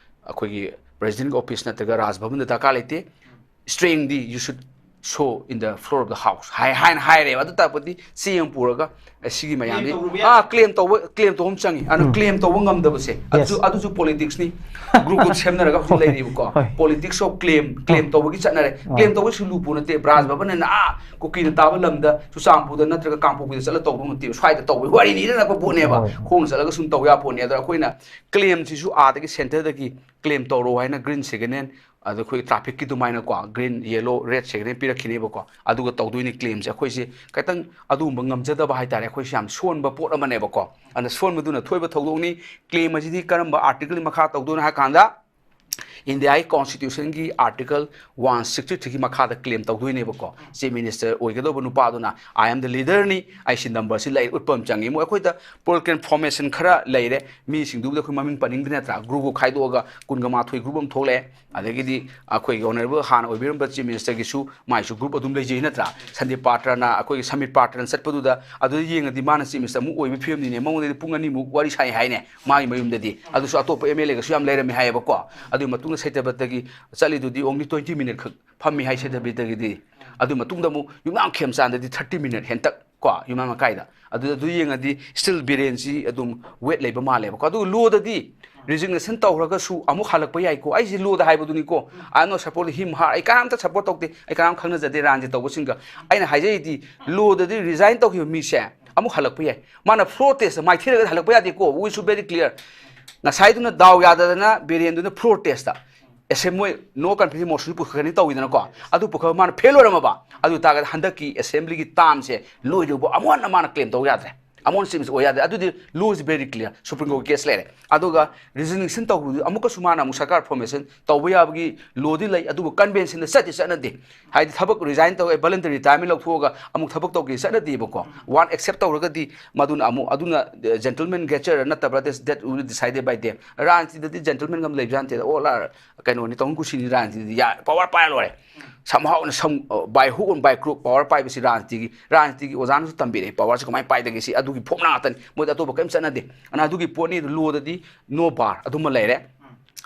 ꯑꯩꯈꯣꯏꯒꯤ ꯄ꯭ꯔꯦꯁꯤꯗꯦꯟꯒꯤ ꯑꯣꯐꯤꯁ ꯅꯠꯇ꯭ꯔꯒ ꯔꯥꯖ ꯚꯕꯟꯗ ꯗꯔꯀꯥꯔ ꯂꯩꯇꯦ꯫ "Strength D you should show in the floor of the house" ꯍꯥꯏ, ꯍꯥꯏꯅ ꯍꯥꯏꯔꯦꯕ꯫ ꯑꯗꯨ ꯇꯥꯔꯄꯗꯤ ꯆꯦ ꯑꯃ ꯄꯨꯔꯒ, "ꯑꯦ, ꯁꯤꯒꯤ ꯃꯌꯥꯝꯗꯤ" ꯀ꯭ꯂꯦꯝ ꯇꯧꯕ ꯌꯥꯏ꯫ ꯑꯥ, ꯀ꯭ꯂꯦꯝ ꯇꯧꯕ, ꯀ꯭ꯂꯦꯝ ꯇꯧꯕ ꯑꯃ ꯆꯪꯉꯤ꯫ ꯑꯗꯨꯅ ꯎꯝ꯫ ꯀ꯭ꯂꯦꯝ ꯇꯧꯕ ꯉꯝꯗꯕꯁꯦ, ꯑꯗꯨꯁꯨ, Yes. ꯑꯗꯨꯁꯨ ꯄꯣꯂꯤꯇꯤꯛꯁꯅꯤ꯫ ꯒ꯭ꯔꯨꯞ ꯒ꯭ꯔꯨꯞ ꯁꯦꯝꯅꯔꯒ ꯍꯧꯖꯤꯛ ꯍꯣꯏ, ꯂꯩꯔꯤꯕꯀꯣ꯫ ꯍꯣꯏ꯫ Politics of claim, ꯀ꯭ꯂꯦꯝ ꯑꯥ꯫ ꯇꯧꯕꯒꯤ ꯆꯠꯅꯔꯦ꯫ ꯑꯥ꯫ ꯀ꯭ꯂꯦꯝ ꯇꯧꯕꯁꯨ ꯂꯨꯄꯨ ꯅꯠꯇꯦ꯫ ꯔꯥꯖ ꯎꯝ꯫ ꯚꯕꯟ ꯍꯥꯏꯅ, ꯑꯥ, ꯀꯨꯀꯤꯅ ꯇꯥꯕ ꯂꯝꯗ, ꯆꯨꯔꯆꯥꯟꯄꯨꯔꯗ ꯅꯠꯇ꯭ꯔꯒ ꯀꯥꯡꯄꯣꯛꯄꯤꯗ ꯆꯠꯂ ꯇꯧꯕ ꯅꯠꯇꯦꯕ꯫ ꯁ꯭ꯋꯥꯏꯗ ꯇꯧꯕ ꯋꯥꯔꯤꯅꯤꯅ ꯅꯛꯄ ꯄꯣꯠꯅꯦꯕ꯫ ꯍꯣꯏ, ꯍꯣꯏ꯫ ꯈꯣꯡꯅ ꯆꯠꯂꯒ ꯁꯨꯝ ꯇꯧ ꯌꯥ ꯄꯣꯠꯅꯦ꯫ ꯑꯗꯣ ꯑꯩꯈꯣꯏꯅ ꯀ꯭ꯂꯦꯝꯁꯤꯁꯨ ꯑꯥꯗꯒꯤ ꯁꯦꯟꯇꯔꯗꯒꯤ ꯀ꯭ꯂꯦꯝ ꯇꯧꯔꯣ ꯍꯥꯏꯅ ꯒ꯭ꯔꯤꯟ ꯁꯤꯒꯅꯦꯜ, ꯑꯗ ꯑꯩꯈꯣꯏ ꯇ꯭ꯔꯥꯐꯤꯛꯀꯤ ꯑꯗꯨꯃꯥꯏꯅꯀꯣ, ꯒ꯭ꯔꯤꯟ, ꯌꯦꯂꯣ, ꯔꯦꯗ ꯁꯤꯒꯅꯦꯜ ꯄꯤꯔꯛꯈꯤꯅꯦꯕꯀꯣ꯫ ꯑꯗꯨꯒ ꯇꯧꯗꯣꯏꯅꯤ ꯀ꯭ꯂꯦꯝꯁꯦ꯫ ꯑꯩꯈꯣꯏꯁꯦ ꯈꯤꯇꯪ ꯑꯗꯨꯒꯨꯝꯕ ꯉꯝꯖꯗꯕ ꯍꯥꯏꯇꯥꯔꯦ꯫ ꯑꯩꯈꯣꯏꯁꯦ ꯌꯥꯝ ꯁꯣꯟꯕ ꯄꯣꯠ ꯑꯃꯅꯦꯕꯀꯣ꯫ ꯑꯗꯨꯅ ꯁꯣꯟꯕꯗꯨꯅ ꯊꯣꯏꯕ ꯊꯧꯗꯣꯛꯅꯤ꯫ ꯀ꯭ꯂꯦꯝ ꯑꯁꯤꯗꯤ ꯀꯔꯝꯕ ꯑꯥꯔꯇꯤꯀꯜꯒꯤ ꯃꯈꯥ ꯇꯧꯗꯣꯏꯅꯣ ꯍꯥꯏ ꯀꯥꯟꯗ, ꯏꯟꯗꯤꯌꯥꯒꯤ ꯀꯣꯟꯁꯇꯤꯇ꯭ꯌꯨꯁꯟꯒꯤ ꯑꯥꯔꯇꯤꯀꯜ ꯋꯥꯟ ꯁꯤꯛꯁꯇꯤ ꯊ꯭ꯔꯤꯒꯤ ꯃꯈꯥꯗ ꯀ꯭ꯂꯦꯝ ꯇꯧꯗꯣꯏꯅꯦꯕꯀꯣ꯫ ꯆꯤꯐ ꯃꯤꯅꯤꯁꯇꯔ ꯑꯣꯏꯒꯗꯧꯕ ꯅꯨꯄꯥꯗꯨꯅ, "I am the leader ꯅꯤ, ꯑꯩꯁꯤ ꯅꯝꯕꯔꯁꯤ ꯂꯩ" ꯎꯠꯄ ꯑꯃ ꯆꯪꯉꯤ꯫ ꯃꯣꯏ ꯑꯩꯈꯣꯏꯗ ꯄꯣꯂꯤꯇꯤꯀꯦꯜ ꯐꯣꯔꯃꯦꯁꯟ ꯈꯔ ꯂꯩꯔꯦ, ꯃꯤꯁꯤꯡꯗꯨꯕꯨꯗꯤ ꯑꯩꯈꯣꯏ ꯃꯃꯤꯡ ꯄꯟꯅꯤꯡꯗ꯭ꯔꯦ ꯅꯠꯇ꯭ꯔꯥ, ꯒ꯭ꯔꯨꯞ ꯒ꯭ꯔꯨꯞ ꯈꯥꯏꯗꯣꯛꯑꯒ ꯀꯨꯟꯒ ꯃꯥꯊꯣꯏ ꯒ꯭ꯔꯨꯞ ꯑꯃ ꯊꯣꯛꯂꯛꯑꯦ꯫ ꯑꯗꯒꯤꯗꯤ ꯑꯩꯈꯣꯏꯒꯤ ꯑꯣꯅꯔꯦꯕꯜ ꯍꯥꯟꯅ ꯑꯣꯏꯕꯤꯔꯝꯕ ꯆꯤꯐ ꯃꯤꯅꯤꯁꯇꯔꯒꯤꯁꯨ ꯃꯥꯏꯁꯨ ꯒ꯭ꯔꯨꯞ ꯑꯗꯨꯝ ꯂꯩꯖꯩ ꯅꯠꯇ꯭ꯔꯥ? ꯁꯟꯗꯤꯞ ꯄꯥꯇ꯭ꯔꯅ, ꯑꯩꯈꯣꯏꯒꯤ ꯁꯃꯤꯠ ꯄꯥꯇ꯭ꯔꯅ ꯆꯠꯄꯗꯨꯗ, ꯑꯗꯨꯗ ꯌꯦꯡꯉꯗꯤ ꯃꯥꯅ ꯆꯤꯐ ꯃꯤꯅꯤꯁꯇꯔ ꯑꯃꯨꯛ ꯑꯣꯏꯕ ꯐꯤꯕꯝꯅꯤꯅꯦ꯫ ꯃꯉꯣꯟꯗꯗꯤ ꯄꯨꯡ ꯑꯅꯤꯃꯨꯛ ꯋꯥꯔꯤ ꯁꯥꯏ ꯍꯥꯏꯅꯦ, ꯃꯥꯒꯤ ꯃꯌꯨꯝꯗꯗꯤ꯫ ꯑꯗꯨꯁꯨ ꯑꯇꯣꯞꯄ ꯑꯦꯝ ꯑꯦꯜ ꯑꯦꯒꯁꯨ ꯌꯥꯝ ꯂꯩꯔꯝꯃꯤ ꯍꯥꯏꯌꯦꯕꯀꯣ꯫ ꯑꯗꯨꯒꯤ ꯃꯇꯨꯡꯗ ꯁꯩꯇꯕꯠꯇꯒꯤ ꯆꯠꯂꯤꯗꯨꯗꯤ only twenty minute ꯈꯛ ꯐꯝꯃꯤ ꯍꯥꯏ ꯁꯩꯇꯕꯠꯇꯒꯤꯗꯤ꯫ ꯑꯗꯨꯒꯤ ꯃꯇꯨꯡꯗ ꯑꯃꯨꯛ ꯌꯨꯝꯅꯥꯝ ꯈꯦꯝꯆꯥꯟꯗꯗꯤ thirty minute ꯍꯦꯟꯇꯛ ꯀꯣ, ꯌꯨꯝꯅꯥꯝ ꯂꯩꯀꯥꯏꯗ꯫ ꯑꯗꯨ, ꯑꯗꯨ ꯌꯦꯡꯉꯗꯤ still ꯕꯤꯔꯦꯟꯁꯤ ꯑꯗꯨꯝ ꯋꯦꯠ ꯂꯩꯕ ꯃꯥꯜꯂꯦꯕꯀꯣ꯫ ꯑꯗꯨꯒ ꯂꯣꯗꯗꯤ ꯔꯤꯖꯤꯒꯅꯦꯁꯟ ꯇꯧꯈ꯭ꯔꯒꯁꯨ ꯑꯃꯨꯛ ꯍꯜꯂꯛꯄ ꯌꯥꯏꯀꯣ꯫ ꯑꯩꯁꯦ load ꯍꯥꯏꯕꯗꯨꯅꯤꯀꯣ꯫ "I am not support him, her", ꯑꯩ ꯀꯅꯥꯝꯇ ꯁꯞꯄꯣꯔꯠ ꯇꯧꯗꯦ, ꯑꯩ ꯀꯅꯥꯝ ꯈꯪꯅꯖꯗꯦ ꯔꯥꯟꯁꯦ ꯇꯧꯕꯁꯤꯡꯒ꯫ ꯑꯩꯅ ꯍꯥꯏꯖꯔꯤꯗꯤ, ꯂꯣꯗꯗꯤ ꯔꯤꯖꯥꯏꯟ ꯇꯧꯈꯤꯕ ꯃꯤꯁꯦ ꯑꯃꯨꯛ ꯍꯜꯂꯛꯄ ꯌꯥꯏ꯫ ꯃꯥꯅ floor test ꯇ ꯃꯥꯏꯊꯤꯔꯒ ꯍꯜꯂꯛꯄ ꯌꯥꯗꯦꯀꯣ, we should very clear꯫ ꯉꯁꯥꯏꯗꯨꯅ ꯗꯥꯎ ꯌꯥꯗꯗꯅ ꯕꯤꯔꯦꯟꯗꯨꯅ floor test ꯇ ꯑꯦꯁꯦꯝ ꯃꯣꯏ no confidence motion ꯄꯨꯈꯠꯀꯅꯤ ꯇꯧꯋꯤꯗꯅꯀꯣ, ꯑꯗꯨ ꯄꯨꯈꯠ ꯃꯥꯅ fail ꯑꯣꯏꯔꯝꯃꯕ, ꯑꯗꯨ ꯑꯣꯏꯇꯥꯔꯒꯗꯤ ꯍꯟꯗꯛꯀꯤ assembly ꯒꯤ term ꯁꯦ ꯂꯣꯏꯗ꯭ꯔꯤꯕ ꯑꯃꯨꯛ ꯍꯟꯅ ꯃꯥꯅ claim ꯇꯧ ꯌꯥꯗ꯭ꯔꯦ꯫ ꯑꯃꯨꯛ ꯍꯟꯅ ꯆꯦꯟꯕꯁꯨ ꯑꯣꯏ ꯌꯥꯗ꯭ꯔꯦ꯫ ꯑꯗꯨꯗꯤ law is very clear, Supreme Court ꯒꯤ case ꯂꯩꯔꯦ꯫ ꯑꯗꯨꯒ resignation ꯇꯧꯕꯗꯨ ꯑꯃꯨꯛꯀꯁꯨ ꯃꯥꯅ ꯑꯃꯨꯛ ꯁꯔꯀꯥꯔ formation ꯇꯧꯕ ꯌꯥꯕꯒꯤ law ꯗꯤ ꯂꯩ, ꯑꯗꯨꯕꯨ convention ꯗ ꯆꯠꯇꯤ ꯆꯠꯅꯗꯦ꯫ ꯍꯥꯏꯗꯤ ꯊꯕꯛ resign ꯇꯧꯋꯦ, voluntary retirement ꯂꯧꯊꯣꯛꯑꯒ ꯑꯃꯨꯛ ꯊꯕꯛ ꯇꯧꯒꯦ ꯆꯠꯅꯗꯦꯕꯀꯣ꯫ One accept ꯇꯧꯔꯒꯗꯤ ꯃꯗꯨꯅ ꯑꯃꯨꯛ, ꯑꯗꯨꯅ gentleman gesture ꯅꯠꯇꯕ꯭ꯔꯥ, that will be decided by them꯫ ꯔꯥꯖꯅꯤꯇꯤꯗꯗꯤ gentleman ꯒ ꯑꯃ ꯂꯩꯕꯖꯥꯠ ꯅꯠꯇꯦꯗ, all are ꯀꯩꯅꯣꯅꯤ, ꯇꯧꯅꯤꯡ ꯀꯨꯁꯤꯅꯤ꯫ ꯔꯥꯖꯅꯤꯇꯤꯗꯗꯤ ꯌꯥ-, power ꯄꯥꯏꯔ ꯂꯣꯏꯔꯦ꯫ ꯁꯝꯍꯥꯎꯅ ꯁꯝ, by hook or by crook power ꯄꯥꯏꯕꯁꯤ ꯔꯥꯖꯅꯤꯇꯤꯒꯤ, ꯔꯥꯖꯅꯤꯇꯤꯒꯤ ꯑꯣꯖꯥꯅꯁꯨ ꯇꯝꯕꯤꯔꯛꯑꯦ꯫ Power ꯁꯤ ꯀꯃꯥꯏꯅ ꯄꯥꯏꯗꯒꯦ ꯁꯤ, ꯑꯗꯨꯒꯤ formula ꯉꯥꯛꯇꯅꯤ꯫ ꯃꯣꯏꯗꯤ ꯑꯇꯣꯞꯄ ꯀꯔꯤꯝ ꯆꯠꯅꯗꯦ꯫ ꯑꯗꯨꯅ ꯑꯗꯨꯒꯤ ꯄꯣꯠꯅꯤ꯫ ꯑꯗꯨ law ꯗꯗꯤ no bar ꯑꯗꯨꯃ ꯂꯩꯔꯦ꯫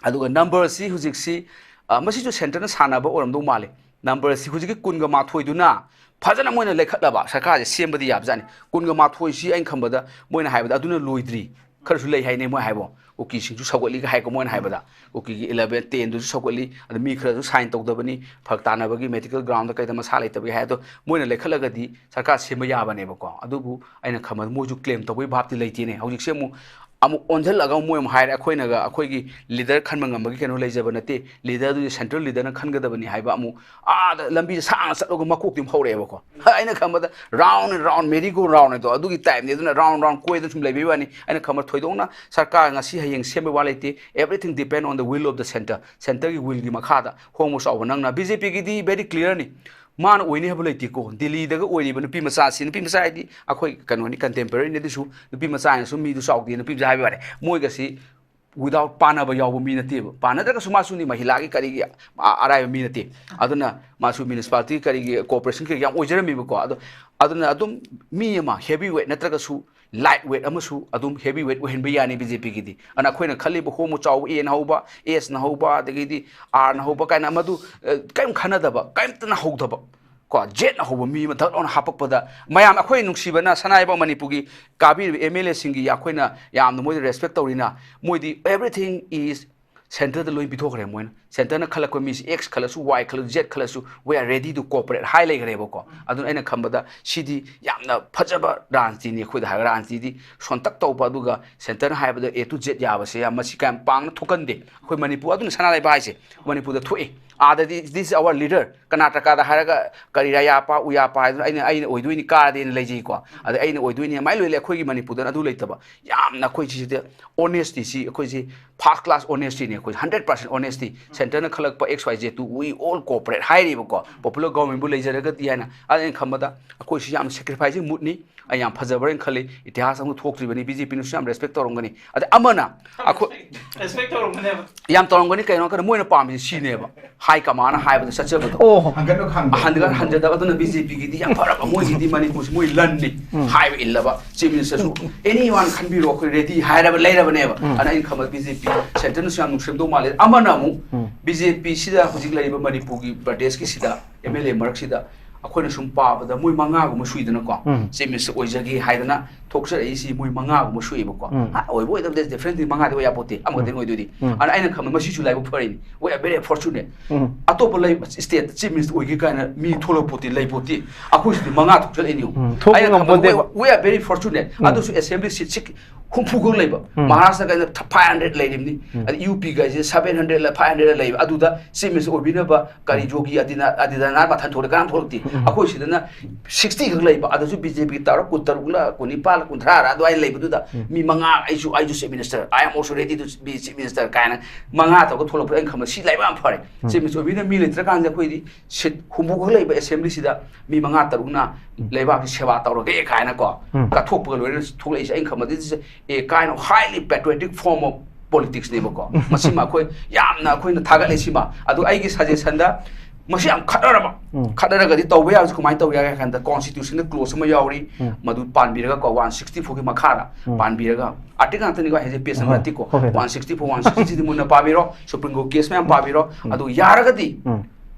ꯑꯗꯨꯒ number ꯁꯤ ꯍꯧꯖꯤꯛꯁꯤ, ꯑ, ꯃꯁꯤꯁꯨ centre ꯅ ꯁꯥꯟꯅꯕ ꯑꯣꯏꯔꯝꯗꯧ ꯃꯥꯜꯂꯤ꯫ Number ꯁꯤ ꯍꯧꯖꯤꯛꯀꯤ ꯀꯨꯟꯒ ꯃꯥꯊꯣꯏꯗꯨꯅ ꯐꯖꯅ ꯃꯣꯏꯅ ꯂꯩꯈꯠꯂꯕ ꯁꯔꯀꯥꯔꯁꯦ ꯁꯦꯝꯕꯗꯤ ꯌꯥꯕꯖꯥꯠꯅꯤ꯫ ꯀꯨꯟꯒ ꯃꯥꯊꯣꯏꯁꯤ ꯑꯩꯅ ꯈꯟꯕꯗ ꯃꯣꯏꯅ ꯍꯥꯏꯕꯗ ꯑꯗꯨꯅ ꯂꯣꯏꯗ꯭ꯔꯤ꯫ ꯈꯔꯁꯨ ꯂꯩ ꯍꯥꯏꯅꯦ ꯃꯣꯏ ꯍꯥꯏꯕꯣ꯫ ꯀꯨꯀꯤꯁꯤꯡꯁꯨ ꯁꯧꯒꯠꯂꯤꯒ ꯍꯥꯏꯀꯣ ꯃꯣꯏꯅ ꯍꯥꯏꯕꯗ꯫ ꯀꯨꯀꯤꯒꯤ eleven, ten ꯗꯨꯁꯨ ꯁꯧꯒꯠꯂꯤ꯫ ꯑꯗ ꯃꯤ ꯈꯔꯁꯨ sign ꯇꯧꯗꯕꯅꯤ꯫ ꯐꯔꯛ ꯇꯥꯅꯕꯒꯤ medical ground ꯗ ꯀꯩꯗ ꯃꯁꯥ ꯂꯩꯇꯕꯒꯤ ꯍꯥꯏ꯫ ꯑꯗꯣ ꯃꯣꯏꯅ ꯂꯩꯈꯠꯂꯒꯗꯤ ꯁꯔꯀꯥꯔ ꯁꯦꯝꯕ ꯌꯥꯕꯅꯦꯕꯀꯣ꯫ ꯑꯗꯨꯕꯨ ꯑꯩꯅ ꯈꯟꯕꯗ ꯃꯣꯏꯁꯨ claim ꯇꯧꯕꯒꯤ ꯚꯥꯞꯇꯤ ꯂꯩꯇꯦꯅꯦ꯫ ꯍꯧꯖꯤꯛꯁꯦ ꯑꯃꯨꯛ, ꯑꯃꯨꯛ ꯑꯣꯟꯁꯤꯜꯂꯒ ꯑꯃꯨꯛ ꯃꯣꯏ ꯑꯃꯨꯛ ꯍꯥꯏꯔꯦ, "ꯑꯩꯈꯣꯏꯅꯒ ꯑꯩꯈꯣꯏꯒꯤ leader ꯈꯟꯕ ꯉꯝꯕꯒꯤ ꯀꯩꯅꯣ ꯂꯩꯖꯕ ꯅꯠꯇꯦ꯫ Leader ꯗꯨꯗꯤ central leader ꯅ ꯈꯟꯒꯗꯕꯅꯤ" ꯍꯥꯏꯕ ꯑꯃꯨꯛ ꯑꯥꯗ ꯂꯝꯕꯤꯗ ꯁꯥꯡꯅ ꯆꯠꯂꯒ ꯃꯀꯣꯛꯇꯤ ꯑꯃꯨꯛ ꯍꯧꯔꯛꯑꯦꯕꯀꯣ꯫ ꯑꯩꯅ ꯈꯟꯕꯗ round and round, merry go round ꯍꯥꯏꯗꯣ ꯑꯗꯨꯒꯤ type ꯅꯤ꯫ ꯑꯗꯨꯅ round round ꯀꯣꯏꯗꯅ ꯁꯨꯝ ꯂꯩꯕꯩ ꯋꯥꯅꯤ꯫ ꯑꯩꯅ ꯈꯟꯕ ꯊꯣꯏꯗꯣꯛꯅ ꯁꯔꯀꯥꯔ ꯉꯁꯤ ꯍꯌꯦꯡ ꯁꯦꯝꯕꯩ ꯋꯥ ꯂꯩꯇꯦ꯫ Everything depend on the will of the centre꯫ Centre ꯒꯤ will ꯒꯤ ꯃꯈꯥꯗ ꯍꯣꯡꯕ ꯆꯥꯎꯕ ꯅꯪꯅ꯫ B J P ꯒꯤꯗꯤ very clear ꯅꯤ꯫ ꯃꯥꯅ ꯑꯣꯏꯅꯤ ꯍꯥꯏꯕ ꯂꯩꯇꯦꯀꯣ꯫ ꯗꯤꯜꯂꯤꯗꯒ ꯑꯣꯏꯔꯤꯕ ꯅꯨꯄꯤ ꯃꯆꯥꯁꯤ, ꯅꯨꯄꯤ ꯃꯆꯥ ꯍꯥꯏꯗꯤ ꯑꯩꯈꯣꯏ ꯀꯩꯅꯣꯅꯤ, contemporary ꯅꯤ꯫ ꯑꯗꯨꯁꯨ ꯅꯨꯄꯤ ꯃꯆꯥ ꯍꯥꯏꯅꯁꯨ ꯃꯤꯗꯨ ꯆꯥꯎꯗꯦ, ꯅꯨꯄꯤ ꯃꯆꯥ ꯍꯥꯏꯕ ꯋꯥꯅꯤ꯫ ꯃꯣꯏꯒꯁꯤ without ꯄꯥꯟꯅꯕ ꯌꯥꯎꯕ ꯃꯤ ꯅꯠꯇꯦꯕ꯫ ꯄꯥꯟꯅꯗ꯭ꯔꯒꯁꯨ ꯃꯥꯁꯨꯅꯤ, ꯃꯍꯤꯂꯥꯒꯤ ꯀꯔꯤꯒꯤ ꯑ-, ꯑꯔꯥꯏꯕ ꯃꯤ ꯅꯠꯇꯦ꯫ ꯑꯗꯨꯅ ꯃꯥꯁꯨ municipality ꯀꯔꯤꯒꯤ corporation ꯀꯔꯤꯒꯤ ꯌꯥꯝ ꯑꯣꯏꯖꯔꯝꯃꯤꯕꯀꯣ꯫ ꯑꯗꯣ ꯑꯗꯨꯅ ꯑꯗꯨꯝ ꯃꯤ ꯑꯃ heavy weight ꯅꯠꯇ꯭ꯔꯒꯁꯨ light weight ꯑꯃꯁꯨ ꯑꯗꯨꯝ heavy weight ꯑꯣꯏꯍꯟꯕ ꯌꯥꯅꯤ B J P ꯒꯤꯗꯤ꯫ ꯑꯗꯨꯅ ꯑꯩꯈꯣꯏꯅ ꯈꯜꯂꯤꯕ ꯍꯣꯃꯣ ꯆꯥꯎꯕ, A ꯅ ꯍꯧꯕ, S ꯅ ꯍꯧꯕ, ꯑꯗꯒꯤꯗꯤ R ꯅ ꯍꯧꯕ ꯀꯥꯏꯅ ꯃꯗꯨ, ꯑ, ꯀꯔꯤꯝ ꯈꯟꯅꯗꯕ, ꯀꯔꯤꯝꯇꯅ ꯍꯧꯗꯕ꯫ ꯀꯣ, Z ꯅ ꯍꯧꯕ ꯃꯤ ꯑꯃ ꯊꯛ ꯂꯥꯎꯅ ꯍꯥꯄꯛꯄꯗ, ꯃꯌꯥꯝ ꯑꯩꯈꯣꯏ ꯅꯨꯡꯁꯤꯕꯅ ꯁꯅꯥ ꯌꯥꯏꯐꯝ ꯃꯅꯤꯄꯨꯔꯒꯤ ꯀꯥꯕꯤꯔꯤꯕ M L A ꯁꯤꯡꯒꯤ ꯑꯩꯈꯣꯏꯅ ꯌꯥꯝꯅ ꯃꯣꯏꯗ respect ꯇꯧꯔꯤꯅ, ꯃꯣꯏꯗꯤ everything is ꯁꯦꯟꯇꯔꯗ ꯂꯣꯏ ꯄꯤꯊꯣꯛꯈ꯭ꯔꯦ ꯃꯣꯏꯅ꯫ ꯁꯦꯟꯇꯔꯅ ꯈꯜꯂꯛꯄ ꯃꯤꯁꯤ X ꯈꯜꯂꯁꯨ, Y ꯈꯜꯂꯁꯨ, Z ꯈꯜꯂꯁꯨ, "We are ready to cooperate" ꯍꯥꯏ ꯂꯩꯈ꯭ꯔꯦꯕꯀꯣ꯫ ꯑꯗꯨꯅ ꯑꯩꯅ ꯈꯟꯕꯗ ꯁꯤꯗꯤ ꯌꯥꯝꯅ ꯐꯖꯕ ꯔꯥꯖꯅꯤꯇꯤꯅꯤ ꯑꯩꯈꯣꯏꯗ ꯍꯥꯏꯔꯒ꯫ ꯔꯥꯖꯅꯤꯇꯤꯗꯤ ꯁꯣꯟꯇꯛ ꯇꯧꯕ, ꯑꯗꯨꯒ ꯁꯦꯟꯇꯔꯅ ꯍꯥꯏꯕꯗ A to Z ꯌꯥꯕꯁꯦ ꯌꯥꯝ, ꯃꯁꯤ ꯀꯌꯥꯝ ꯄꯥꯡꯅ ꯊꯣꯛꯀꯟꯗꯦ꯫ ꯑꯩꯈꯣꯏ ꯃꯅꯤꯄꯨꯔ, ꯑꯗꯨꯅ ꯁꯅꯥ ꯂꯩꯕꯥꯛ ꯍꯥꯏꯁꯦ ꯃꯅꯤꯄꯨꯔꯗ ꯊꯣꯛꯏ꯫ ꯑꯥꯗꯗꯤ "This is our leader", ꯀꯔꯅꯥꯇꯀꯥꯗ ꯍꯥꯏꯔꯒ ꯀꯔꯤ ꯔꯥꯌꯥꯄꯥ, ꯎꯌꯥꯄꯥ ꯍꯥꯏꯗꯅ, "ꯑꯩꯅ, ꯑꯩꯅ ꯑꯣꯏꯗꯣꯏꯅꯤ, ꯀꯥꯔꯗꯤꯅ" ꯂꯩꯖꯩꯀꯣ꯫ ꯑꯗ "ꯑꯩꯅ ꯑꯣꯏꯗꯣꯏꯅꯤ" ꯑꯗꯨꯃꯥꯏꯅ ꯂꯣꯏ ꯂꯩ꯫ ꯑꯩꯈꯣꯏꯒꯤ ꯃꯅꯤꯄꯨꯔꯗꯅ ꯑꯗꯨ ꯂꯩꯇꯕ꯫ ꯌꯥꯝꯅ ꯑꯩꯈꯣꯏ ꯁꯤꯁꯤꯗ honesty ꯁꯤ ꯑꯩꯈꯣꯏꯁꯤ first class honesty ꯅꯤ꯫ ꯑꯩꯈꯣꯏ hundred percent honesty꯫ ꯁꯦꯟꯇꯔꯅ ꯈꯜꯂꯛꯄ X Y Z two "We all cooperate" ꯍꯥꯏꯔꯤꯕꯀꯣ, "Popular government ꯕꯨ ꯂꯩꯖꯔꯒꯗꯤ" ꯍꯥꯏꯅ꯫ ꯑꯗ ꯑꯩꯅ ꯈꯟꯕꯗ ꯑꯩꯈꯣꯏꯁꯤ ꯌꯥꯝꯅ sacrificing mood ꯅꯤ꯫ ꯑꯩ ꯌꯥꯝ ꯐꯖꯕ꯭ꯔꯅ ꯈꯜꯂꯤ꯫ ꯏꯇꯤꯍꯥꯁ ꯑꯃ ꯊꯣꯛꯇ꯭ꯔꯤꯕꯅꯤ꯫ B J P ꯅꯁꯨ ꯌꯥꯝ respect ꯇꯧꯔꯝꯒꯅꯤ꯫ ꯑꯗ ꯑꯃꯅ ꯑꯩꯈꯣꯏ ꯔꯦꯁꯄꯦꯛ ꯇꯧꯔꯝꯒꯅꯦꯕ꯫ ꯌꯥꯝ ꯇꯧꯔꯝꯒꯅꯤ꯫ ꯀꯩꯅꯣ ꯍꯥꯏꯔꯀꯥꯟꯗ ꯃꯣꯏꯅ ꯄꯥꯝꯃꯤꯁꯤ ꯁꯤꯅꯦꯕ, high command ꯅ ꯍꯥꯏꯕꯗ ꯆꯠꯆꯕꯗꯣ꯫ ꯑꯣ ꯍꯪꯒꯠꯅ ꯈꯥꯡꯕ ꯍꯟꯗꯒ ꯍꯟꯖꯗꯕ꯫ ꯑꯗꯨꯅ B J P ꯒꯤꯗꯤ ꯌꯥꯝ ꯐꯔꯕ, ꯃꯣꯏꯒꯤꯗꯤ ꯃꯅꯤꯄꯨꯔꯁꯤ ꯃꯣꯏ ꯂꯟꯅꯤ꯫ ꯍꯥꯏꯕ ꯏꯜꯂꯕ꯫ Chief Minister ꯁꯨ "Anyone ꯈꯟꯕꯤꯔꯣ, ꯑꯩꯈꯣꯏ ready" ꯍꯥꯏꯔꯕ ꯂꯩꯔꯕꯅꯦꯕ꯫ ꯑꯗꯨꯅ ꯑꯩꯅ ꯈꯟꯕꯗ B J P ꯁꯦꯟꯇꯔꯅꯁꯨ ꯌꯥꯝ ꯅꯨꯡꯁꯤꯔꯝꯗꯧ ꯃꯥꯜꯂꯦ꯫ ꯑꯃꯅ ꯑꯃꯨꯛ B J P ꯁꯤꯗ ꯍꯧꯖꯤꯛ ꯂꯩꯔꯤꯕ ꯃꯅꯤꯄꯨꯔꯒꯤ ꯄ꯭ꯔꯗꯦꯁꯀꯤꯁꯤꯗ M L A ꯃꯔꯛꯁꯤꯗ ꯑꯩꯈꯣꯏꯅ ꯁꯨꯝ ꯄꯥꯕꯗ ꯃꯣꯏ ꯃꯉꯥꯒꯨꯝꯕ ꯁꯨꯏꯗꯅꯀꯣ꯫ ꯎꯝ꯫ Chief Minister ꯑꯣꯏꯖꯒꯦ ꯍꯥꯏꯗꯅ ꯊꯣꯛꯆꯔꯛꯏꯁꯤ ꯃꯣꯏ ꯃꯉꯥꯒꯨꯝꯕ ꯁꯨꯏꯕꯀꯣ꯫ ꯎꯝ꯫ ꯑ, ꯑꯣꯏꯕ ꯑꯣꯏꯗꯕꯗ different ꯗꯤ ꯃꯉꯥꯗꯤ ꯑꯣꯏ ꯌꯥꯄꯣꯠꯇꯦ, ꯑꯃꯈꯛꯇꯪ ꯑꯣꯏꯗꯣꯏꯗꯤ꯫ ꯎꯝ꯫ ꯑꯗꯨꯅ ꯑꯩꯅ ꯈꯟꯕ ꯃꯁꯤꯁꯨ ꯂꯥꯏꯕꯛ ꯐꯔꯤꯅꯤ꯫ We are very fortunate꯫ ꯎꯝ꯫ ꯑꯇꯣꯞꯄ ꯂꯩ state ꯇ Chief Minister ꯑꯣꯏꯒꯦ ꯀꯥꯏꯅ ꯃꯤ ꯊꯣꯛꯂꯛꯄꯣꯠꯇꯦ, ꯂꯩꯄꯣꯠꯇꯦ꯫ ꯑꯩꯈꯣꯏꯁꯤꯗꯤ ꯃꯉꯥ ꯊꯣꯛꯆꯜꯂꯛꯏꯅꯤ꯫ ꯎꯝ, ꯊꯣꯛꯄ ꯑꯩꯅ ꯈꯟꯕꯗ ꯉꯝꯄꯣꯠꯇꯦꯕ꯫ we, we are very fortunate꯫ ꯎꯝ꯫ ꯑꯗꯨꯁꯨ assembly seat ꯁꯤ ꯍꯨꯝꯐꯨ ꯈꯛ ꯂꯩꯕ꯫ ꯎꯝ꯫ ꯃꯍꯥꯔꯥꯁꯇ꯭ꯔ ꯀꯥꯏꯅ five hundred ꯂꯩꯔꯤꯕꯅꯤ꯫ ꯎꯝ꯫ ꯑꯗ U P ꯒꯥꯏꯁꯦ seven hundred ꯂ five hundred ꯂ ꯂꯩꯕ꯫ ꯑꯗꯨꯗ Chief Minister ꯑꯣꯏꯕꯤꯅꯕ ꯀꯔꯤ ꯌꯣꯒꯤ ꯑꯗꯤꯅ-, ꯑꯗꯤꯗꯥꯅꯥꯊ ꯃꯊꯟ ꯊꯣꯛꯂꯦ, ꯀꯅꯥꯝ ꯊꯣꯛꯂꯛꯇꯦ꯫ ꯎꯝ꯫ ꯑꯩꯈꯣꯏ ꯁꯤꯗꯅ sixty ꯈꯛ ꯂꯩꯕ꯫ ꯑꯗꯨꯁꯨ B J P ꯒꯤ ꯇꯧꯔ ꯀꯨꯟꯇꯔꯨꯛꯂ ꯀꯨꯟꯅꯤꯄꯥꯜꯂ ꯀꯨꯟꯊ꯭ꯔꯥꯔ ꯑꯗꯨꯋꯥꯏ ꯂꯩꯕꯗꯨꯗ ꯎꯝ꯫ ꯃꯤ ꯃꯉꯥ, "ꯑꯩꯁꯨ, ꯑꯩꯁꯨ Chief Minister, I am also ready to be Chief Minister" ꯀꯥꯏꯅ ꯃꯉꯥ ꯇꯧꯔꯒ ꯊꯣꯛꯂꯛꯄꯗ ꯑꯩꯅ ꯈꯟꯕ ꯁꯤ ꯂꯥꯏꯕꯛ ꯌꯥꯝ ꯐꯔꯦ꯫ ꯎꯝ꯫ Chief Minister ꯑꯣꯏꯕꯤꯅꯕ ꯃꯤ ꯂꯩꯇ꯭ꯔꯀꯥꯟꯁꯤꯗ ꯑꯩꯈꯣꯏꯗꯤ seat ꯍꯨꯝꯐꯨ ꯈꯛ ꯂꯩꯕ assembly ꯁꯤꯗ ꯃꯤ ꯃꯉꯥ ꯇꯔꯨꯛꯅ ꯂꯩꯕꯥꯛꯀꯤ ꯁꯦꯕꯥ ꯇꯧꯔꯒꯦ ꯀꯥꯏꯅꯀꯣ ꯎꯝ꯫ ꯀꯠꯊꯣꯛꯄꯒ ꯂꯣꯏꯅꯅ ꯊꯣꯛꯂꯛꯏꯁꯦ꯫ ꯑꯩꯅ ꯈꯟꯕꯗ this is a kind of highly patriotic form of politics ꯅꯦꯕꯀꯣ꯫ ꯃꯁꯤꯃ ꯑꯩꯈꯣꯏ ꯌꯥꯝꯅ ꯑꯩꯈꯣꯏꯅ ꯊꯥꯒꯠꯂꯦ ꯁꯤꯃ꯫ ꯑꯗꯨ ꯑꯩꯒꯤ suggestion ꯗ ꯃꯁꯤ ꯌꯥꯝ ꯈꯠꯅꯔꯕ, ꯎꯝ꯫ ꯈꯠꯅꯔꯒꯗꯤ ꯇꯧꯕ ꯌꯥꯕꯁꯤ ꯀꯃꯥꯏꯅ ꯇꯧꯕ ꯌꯥꯒꯦ ꯍꯥꯏ ꯀꯥꯟꯗ constitution ꯗ clause ꯑꯃ ꯌꯥꯎꯔꯤ꯫ ꯎꯝ꯫ ꯃꯗꯨ ꯄꯥꯟꯕꯤꯔꯒꯀꯣ, one sixty four ꯒꯤ ꯃꯈꯥꯗ ꯎꯝ꯫ ꯄꯥꯟꯕꯤꯔꯒ, article ꯉꯥꯛꯇꯅꯤꯀꯣ ꯍꯥꯏꯁꯦ, page number ꯍꯣꯏ, ꯅꯠꯇꯦꯀꯣ꯫ ꯍꯣꯏ, ꯍꯣꯏ, ꯍꯣꯏ꯫ One sixty four, one sixty ꯁꯤꯗꯤ ꯃꯨꯟꯅ ꯄꯥꯕꯤꯔꯣ, Supreme Court case ꯃꯌꯥꯝ ꯄꯥꯕꯤꯔꯣ꯫ ꯎꯝ꯫ ꯑꯗꯨ ꯌꯥꯔꯒꯗꯤ ꯎꯝ꯫